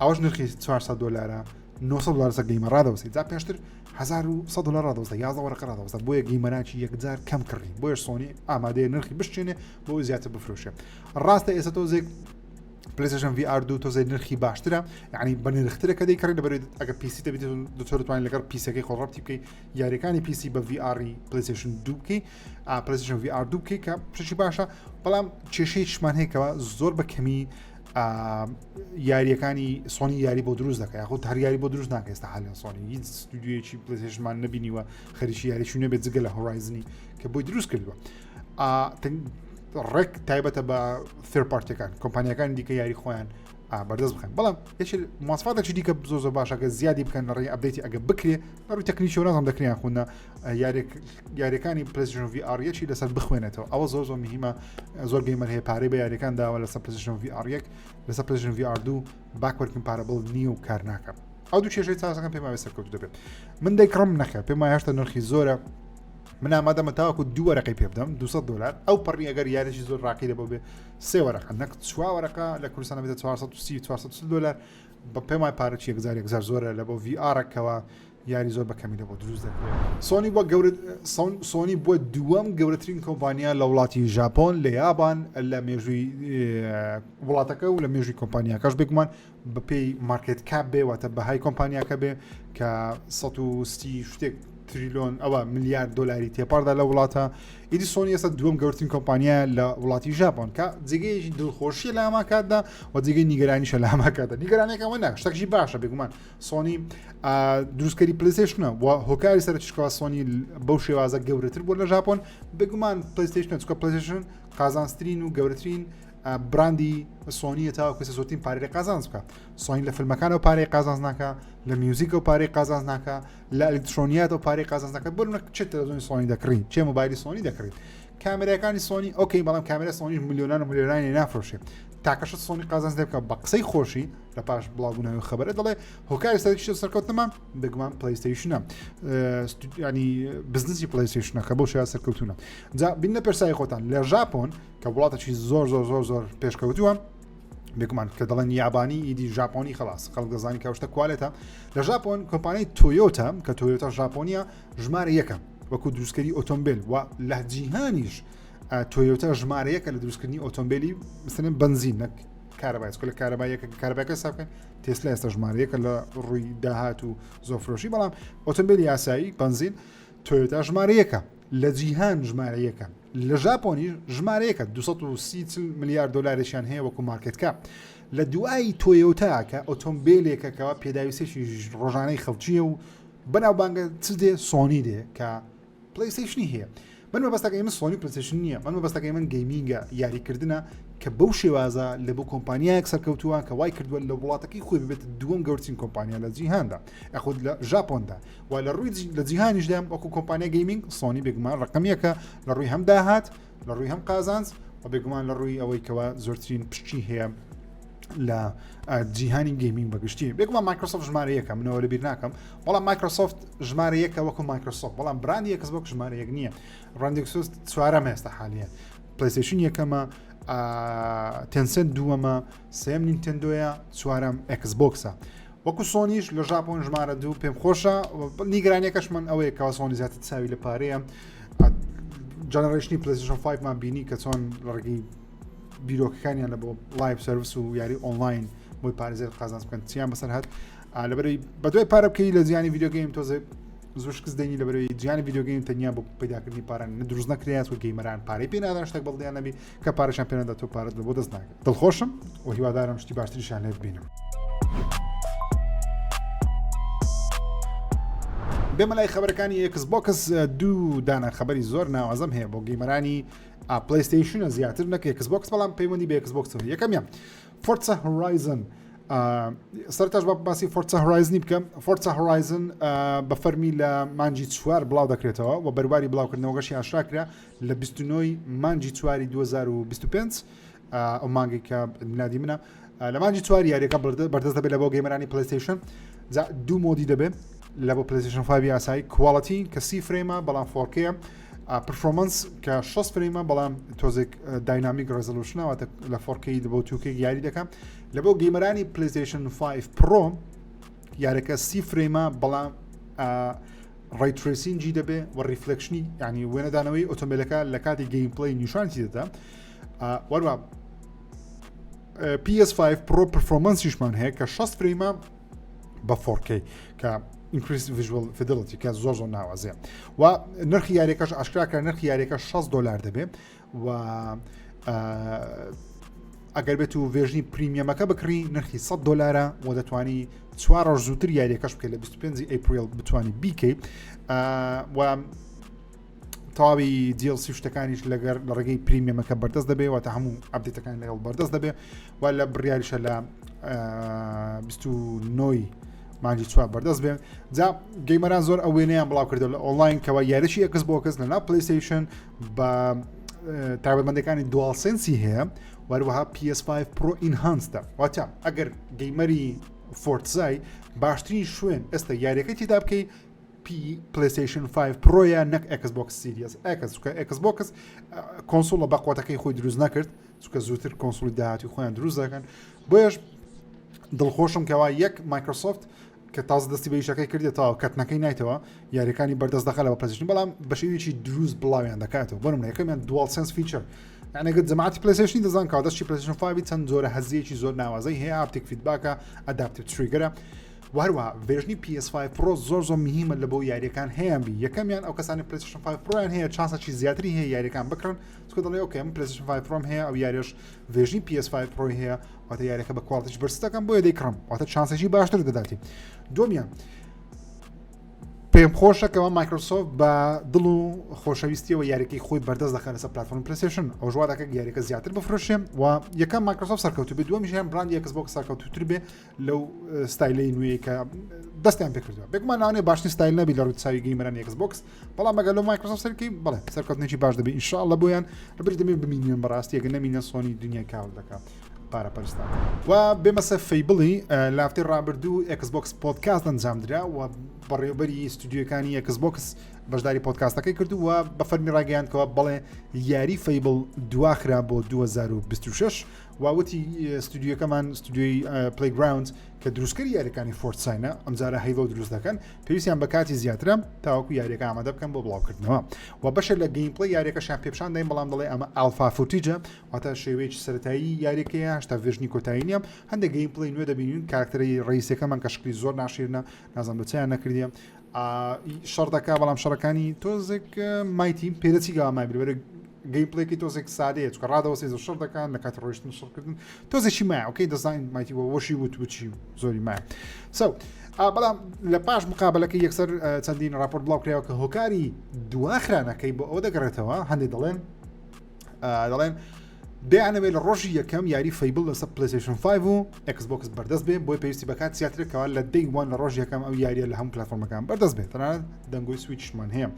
ئەوش نرخی 400 دلارە 900 دلار سەر gamer ڕادەوەستی جا پێشتر 1100 دلار ڕادەوەستا 11 وەرەقە ڕادەوەستا بۆیە gamer انکی یەکجار کەم کڕی بۆیە سۆنی ئامادەیە نرخی بشکێنێ بۆ زیاتر بفرۆشێ ڕاستە ئێستا تۆزێک پلیستشن VR دوو تۆزێ نرخی باشترە یعنی بە نرخترە کە دەیکڕی لەبەر ئەگە PC دەبێت دکتۆر توانین لەگەڵ PC ەکەی خۆ ڕەتی بکەی یاریەکانی PC بە VR ی پلیستشن دوو بکەی پلیستشن VR دوو بکەی کە شتێکی باشە بەڵام کێشەیەکیشمان هەیەکەوە زۆر بە کەمی یاریەکانی سۆنی یاری بۆ دروست دەکە یاخود هەر یاری بۆ دروست ناکە ئێستا حالیان سۆنی هیچ ستودیویەکی پلیستشنمان نبینیوە خەریکی یاریی نەبێت جگە لە Horizon ی کە بۆی دروست کردووە ڕێک تایبەتە بە third party ەکان کۆمپانیەکانی دیکە یاری خۆیان بەردەست بخەن بەڵام یەکی مواسفاتێکی دیکە زۆر زۆر باشە کە زیادی بکەن لە ڕێی update ی ئەگە بکرێ لە ڕووی تەکنیکی نازم دەکریان خونە یاریەکانی پلیستشن VR یەکی لەسەر بخوێنێتەوە ئەوە زۆر زۆر مهمە زۆر gamer هەیە پارەی بە یاریەکان داوە لەسەر پلیستشن VR یەک لەسەر پلیستشن VR دوو backward compatible نییە و کار ناکە ئەو دوو کێشەی تازەکان پێم وایە سەرکەوتو دەبێت من دەیکڕم نەخێر پێم وایە هێشتا نرخی زۆرە من ئامادەمە تاوەکو دوو وەرەقەی پێ بدەم 200 دلار ئەو پەڕی ئەگەر یاریی زۆر ڕاقی لە بۆ بێ سێ وەرەقە نەک چوار وەرەقە لە کوردستان بێتە 430 440 دلار بە پێم وایە پارەی یەکجار یەکجار زۆرە لە بۆ VR ەکەوە یاری زۆر بە کەمی لە بۆ دروست دەکرێت. سۆنی بووە گەورە سۆنی بووە دووەم گەورەترین کۆمپانیا لە وڵاتی ژاپۆن لە یابان لە مێژووی وڵاتەکە و لە مێژووی کۆمپانیاکەش بێگومان بەپێی market cap بێ واتە بەهای کۆمپانیاکە بێ کە 130 شتێک تریلۆن ئەوە ملیارد دلاری تێپاردا لە وڵاتە ئیدی سۆنی ئێستا دووەم گەورترین کۆمپانیا لە وڵاتی ژاپۆن کە جێگەیەکی دڵخۆشیە لە هەمان کاتدا و جێگەی نیگەرانیشە لە هەمان کاتدا نیگەرانێکەوە نا شتێکی باشە بێگومان سۆنی دروستکەری پلیستشنە و هۆکاری سەرچکەوە سۆنی بەو شێوازە گەورەتر بوو لە ژاپۆن بێگومان پلیستشنە چکە پلیستشن قازانسترین و گەورەترین براندی سۆنیە تاوەکو ئێستا زۆرترین پارەی قازانج بکە سۆنی لە فیلمەکانەوە پارەی قازانج ناکە لە music ەوە پارەی قازانج ناکە لە ئەلکترۆنیاتەوە پارەی قازانج ناکە بۆ نمونە چ تەلەڤزیۆنی سۆنی دەکڕین چێ مۆبایلی سۆنی دەکڕین کامێراکانی سۆنی okay بەڵام کامێرا سۆنی ملیۆنان و ملیۆنانی نافرۆشێ تاکەشت سۆنی قازانج دەبکە بە قسەی خۆشی لە پاش بڵاوبوونەوەی خبرە دەڵێ هۆکاری سەرەکی سەرکەوتنمان بێگومان پلیستەیشنە ینی بزنسی پلیستەیشنە کە بۆ شێوە سەرکەوتونە جا بینە پرسای خۆتان لە ژاپۆن کە وڵاتێکی زۆر زۆر زۆر زۆر پێشکەوتووە بێگومان کە دەڵێن یابانی ئیدی ژاپۆنی خلاص خەڵک دەزانی کە شتە quality ە لە ژاپۆن کۆمپانیای تۆیۆتا کە تۆیۆتا ژاپۆنیە ژمارە یەکە وەکو دروستکەری ئۆتۆمبیل و لە جیهانیش تۆیۆتا ژمارە یەکە لە دروستکردنی ئۆتۆمبیلی مثلەن بنزین نەک کارەبای لە کارەبایەکە کارەباکە ساکەن تێسلا ئێستا ژمارە یەکە لە ڕووی داهات و زۆرفرۆشی بەڵام ئۆتۆمبیلی یاسایی بنزین تۆیۆتا ژمارە یەکە لە جیهان ژمارە یەکە لە ژاپۆنیش ژمارە یەکە 230 ملیار دلارێکیان هەیە وەکو market cap لە دوای تۆیۆتا کە ئۆتۆمبیلێکە کەوا پێداویستێکی ڕۆژانەی خەڵکیە و بەناوبانگە چ دێ سۆنی دێ کە پلیستشنی هەیە من مەبەستەکەی من سۆنی پلیستشن نییە من مەبەستەکەی من gaming ە یاریکردنە کە بەو شێوازە لە بۆ کۆمپانیایەک سەرکەوتووە کە وای کردووە لە وڵاتەکەی خۆی ببێت دووەم گەورترین کۆمپانیا لە جیهاندا یاخود لە ژاپۆندا و لە ڕووی لە جیهانیشدا وەکو کۆمپانیا gaming سۆنی بێگومان ڕقم یەکە لە ڕووی هەم داهات لە ڕووی هەم قازانج و بێگومان لە ڕووی ئەوەی کەوا زۆرترین پشکی هەیە لە جیهانی gaming بەگشتی بێگومان مایکرۆسۆفت ژمارە یەکە منەوە لە بیر ناکەم بەڵام مایکرۆسۆفت ژمارە یەکە وەکو مایکرۆسۆفت بەڵام براندی یەکەس وەک ژمارە یەک نییە ڕاندێکسۆس چوارەم ئێستا حالیە پلیستشن یەکەمە تێنسنت دووەمە سێم نینتندۆیە چوارەم ئەکس بۆکسە وەکو سۆنیش لە ژاپۆن ژمارە دوو پێم خۆشە نیگەرانیەکەش من ئەوەیە کەوا سۆنی زیاتر چاوی لە پارەیە generation ی پلیستشن 5 مان بینی کە چۆن لە ڕێگەی بیرۆکەکانیان لە بۆ live service و یاری ئۆنلاین بۆی پارێزێت قازانج بکەن چیان بەسەر هات لەبەرەی بەدوای پارە بکەی لە جیهانی video game تۆزێ زۆر شکست دێنی لەبەرەوەی جیهانی video game تەنیا بۆ پەیداکردنی پارە دروست نەکرێت و gamer ان پارەی پێ نادەن شتێک بەڵدیان نەبی کە پارەشان پێ نەدا تۆ پارەت لە بۆ دەست ناگەن دڵخۆشم و هیوادارم شتی باشتریشان لێ ببینم. بێمە لای خبرەکانی ئێکس بۆکس دوو دانە خبری زۆر ناوازەم هەیە بۆ gamer انی پلیستیشنە زیاتر نەک ئێکس بۆکس بەڵام پەیوەندی بە ئێکس بۆکسەوە یەکەمیان فۆرتسا هۆرایزن. سەرتاش بە باسی Forza Horizon ی بکەم. Forza Horizon بە فەرمی لە مانگی چوار بڵاو دەکرێتەوە و بەرواری بڵاوکردنەوەگەشی ئاشکرا کرا لە 29 مانگی چواری 2025، ئەو مانگی کە میلادی منە. لە مانگی چوار یاریەکە بەردەست دەبێت لە بۆ gamer انی PlayStation. جا دوو mode ی دەبێت لە بۆ PlayStation 5 ئاسایی، quality کە 30 frame ە بەڵام 4K، performance کە 60 frame ە بەڵام تۆزێک dynamic resolution ە، واتە لە 4K بۆ 2K یاری دەکەم. لە بۆ gamer انی PlayStation 5 Pro یارەکە 30 frame ە بەڵام ray tracing ی دەبێ و reflection ی، ینی وێنەدانەوەی ئۆتۆمبیلەکە لە کاتی gameplay نیشانتی دەدا. وەروە PS5 Pro performance یشمان هەیە کە 60 frame ە بە 4K کە increased visual fidelity کە زۆر زۆر ناوازەیە. و نرخی یاریەکەش ئاشکرا کرا، نرخی یاریەکە 60 دلار دەبێ و ئەگەر بێت و version ی premium ەکە بکڕی نرخی 100 دلارە و دەتوانی چوار ڕۆژ زووتر یاریەکەش بکەیت، لە 25 ئەپریل بتوانی بیکەیت. و تەواوی DLC شتەکانیش لەگەر لە ڕێگەی premium ەکە بەردەست دەبێ، واتە هەموو update ەکان لەگەڵ بەردەست دەبێ. و لە بڕیاریشە لە 29 مانگی چوار بەردەست بێ. جا gamer ان زۆر ئەو وێنەیان بڵاو کردو لە ئۆنلاین کەەوە یاریی Xbox لە ناو PlayStation بە تایبەتمەندەکانی DualSense ی هەیە، وەروەها PS5 Pro Enhanced ە. واتە ئەگەر gamer ی Forza ی، باشترین شوێن ئێستا یاریەکەی تێدا بکەی پی PlayStation 5 Pro یە نەک Xbox Series X، چونکە Xbox console ە بەقوتەکەی خۆی دروست نەکرد، چونکە زووتر console ی داهاتی خۆیان دروست دەکەن. بۆیەش دڵخۆشم کەوا یەک Microsoft کە تازە دەستی بە ئیشەکەی کردێتەوە، کەتنەکەی نایتەوە، یاریەکانی بەردەست دەخە لە PlayStation، بەڵام بە شێوەیەکی دروست بڵاویان دەکاتەوە. بۆ نمونە یەکەمیان DualSense feature، یعنی گەر جەماعەتی PlayStation ی دەزان کە دەستی PlayStation 5 چەند جۆرە هەزیەکی زۆر ناوازەی هەیە، haptic feedback ە، adaptive trigger ە. و هەروەها version ی PS5 Pro زۆر زۆر مهمە لە بۆ یاریەکان هەیان بی. یەکەمیان ئەو کەسانی PlayStation 5 Pro یان هەیە chance ێکی زیاتری هەیە یاریەکان بکڕن، چونکە دەڵێ okay من PlayStation 5 Pro م هەیە، ئەو یاریش version ی PS5 Pro ی هەیە، واتە یاریەکە بە quality ش بەرز دەکەم، بۆیە دەیکڕم، واتە chance ێکی باشتر دەداتی. دومیان پێم خۆشە کەەوە Microsoft بە دڵ و خۆشەویستیەوە یاریەکەی خۆی بەردەست دەخە لەسەر پلتفۆرم PlayStation، ئەو ژوا دەکە یاریەکە زیاتر بفرۆشێ و یەکەم Microsoft سەرکەوتو بێ، دووەمیشیان brand ی Xbox سەرکەوتوتر بێ لەو ستایلەی نوێی کە دەستیان پێکردووە. بێگومان لەوانەیە باشترین ستایل نەبی لە ڕووی چاوی gamer انی Xbox، بەڵام ئەگەر لەو Microsoft سەرکەی بەڵێ سەرکەوتنێکی باش دەبێ ئینشاءاللە بۆیان. لەبەر دەبێ بمینن بەڕاستی، ئەگەر نەمینە سۆنی دنیای کاول دەکات پارە پەرستان. و بێمەسە Fable ی، لافتەی ڕابردوو Xbox podcast ئەنجامدرا و بەڕێوبەری ستودیۆکانی Xbox بەشداری پۆدکاستەکەی کرد و بە فەرمی ڕاگەیاندکەوە بەڵێ یاری Fable دواخرا بۆ 2026. واوتی ستودیۆکەمان، ستودیۆی Playground کە دروستکەری یاریەکانی Forza ینە، ئەمجارە Halo دروست دەکەن، پێویستیان بە کاتی زیاترە تاوەکو یاریەکە ئامادە بکەن بۆ بڵاوکردنەوە. و بەشێک لە gameplay یاریەکەشیان پێپشان دەین، بەڵام دەڵێ ئەمە alpha footage ە، واتە شێوەیەکی سەرەتایی یاریەکەیە، هەشتا version ی کۆتایی نییە. هەندێک gameplay نوێ دەبینین، کارکتەری ڕئیسەکەمان کە شکلی زۆر ناشیرنە، نازانم بە چیان نەکردیە، شەڕ دەکا، بەڵام شەڕەکانی تۆزێک مایتی پێدەچی گەوا مای بەرە gameplay ێکی تۆزێک سادەیە، چکە ڕادەوەسی زۆر شەڕ دەکان لە کاتی ڕۆیشتن شەڕکردن تۆزێکی مایە. okay دەزانین مایتی وەشی وت وچی زۆری مایە so بەڵام لە پاش مقابلەکە یەکسەر چەندین راپۆرت بڵاو کراوە کە هۆکاری دواخرانەکەی بۆ ئەوە دەگەڕێتەوە. هەندێک دەڵێن دەیانەوێت لە ڕۆژی یەکەم یاری Fable لەسەر PlayStation 5 و Xbox بەردەست بێ، بۆی پێویستی بەکات زیاترەکەەوە لە day one لە ڕۆژ یەکەم ئەو یاریە لە هەموو پلتفۆرمەکان بەردەست بێت، تەنانەت دەنگۆی Switch مان هەیە.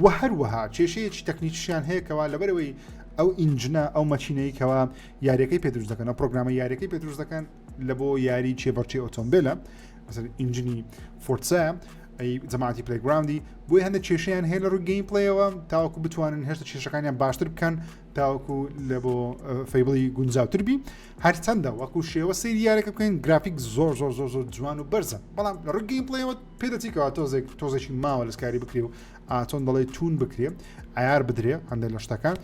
و هەروەها کێشەیەکی تەکنیکیشیان هەیە کەوا لەبەرەوەی ئەو engine ە، ئەو مەچینەی کەوا یاریەکەی پێ دروست دەکەن، ئەو پرۆگرامە یاریەکەی پێ دروست دەکەن لە بۆ یاری چێبەرچی ئۆتۆمبیلە، مەسەر engine ی Forza ئەی جەماعەتی Playground ی، بۆی هەندێک کێشیان هەیە لە ڕووی gameplay ەوە تاوەکو بتوانن هێشتا کێشەکانیان باشتر بکەن تاوەکو لە بۆ Fable ی گونجاوتر بی. هەرچەندە وەکو شێوە سەیری یاریەکە بکەین گرافیک زۆر زۆر زۆر زۆر جوان و بەرزە، بەڵام لە ڕووی gameplay ەوە پێدەچیکەوە تۆزێک تۆزێکی ماوە لەسکاری بکرێ و چۆن دەڵێ tune بکرێ، ئایار بدرێ هەندێک لە شتەکان.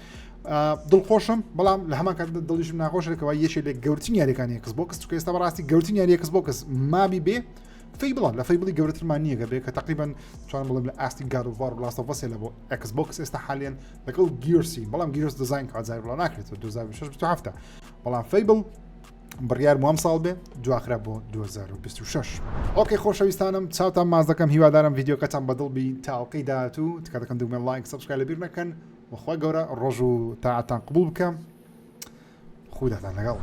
دڵخۆشم، بەڵام لە هەمان کات دڵیشم ناخۆشێکەوە یەکێ لە گەورترین یاریەکانی Xbox، چونکە ئێستا بەڕاستی گەورترین یاری Xbox مابی بێ Fable ە. لە Fable ی گەورەترمان نییە گە بێ کە تقریبا چۆن بڵێم لە ئاستی God of War و Last of Us لە بۆ Xbox ئێستا حالیان لەگەڵ Gears ی، بەڵام Gears design کازار بڵاو ناکرێتەوە 2026 27. بەڵام Fable بڕیار بۆ ئەم ساڵ بێ دواخرا بۆ 2026. okay خۆشەویستانم، چاوتان ماز دەکەم، هیوادارم ڤیدیۆکەتان بەدڵ بی. تاوقی داهاتوو تکا دەکەم دوگمە like subscribe لەبیر نەکەن و خوا گەورە ڕۆژ و تاعەتان قبول بکەم. خوداتان لەگەڵ.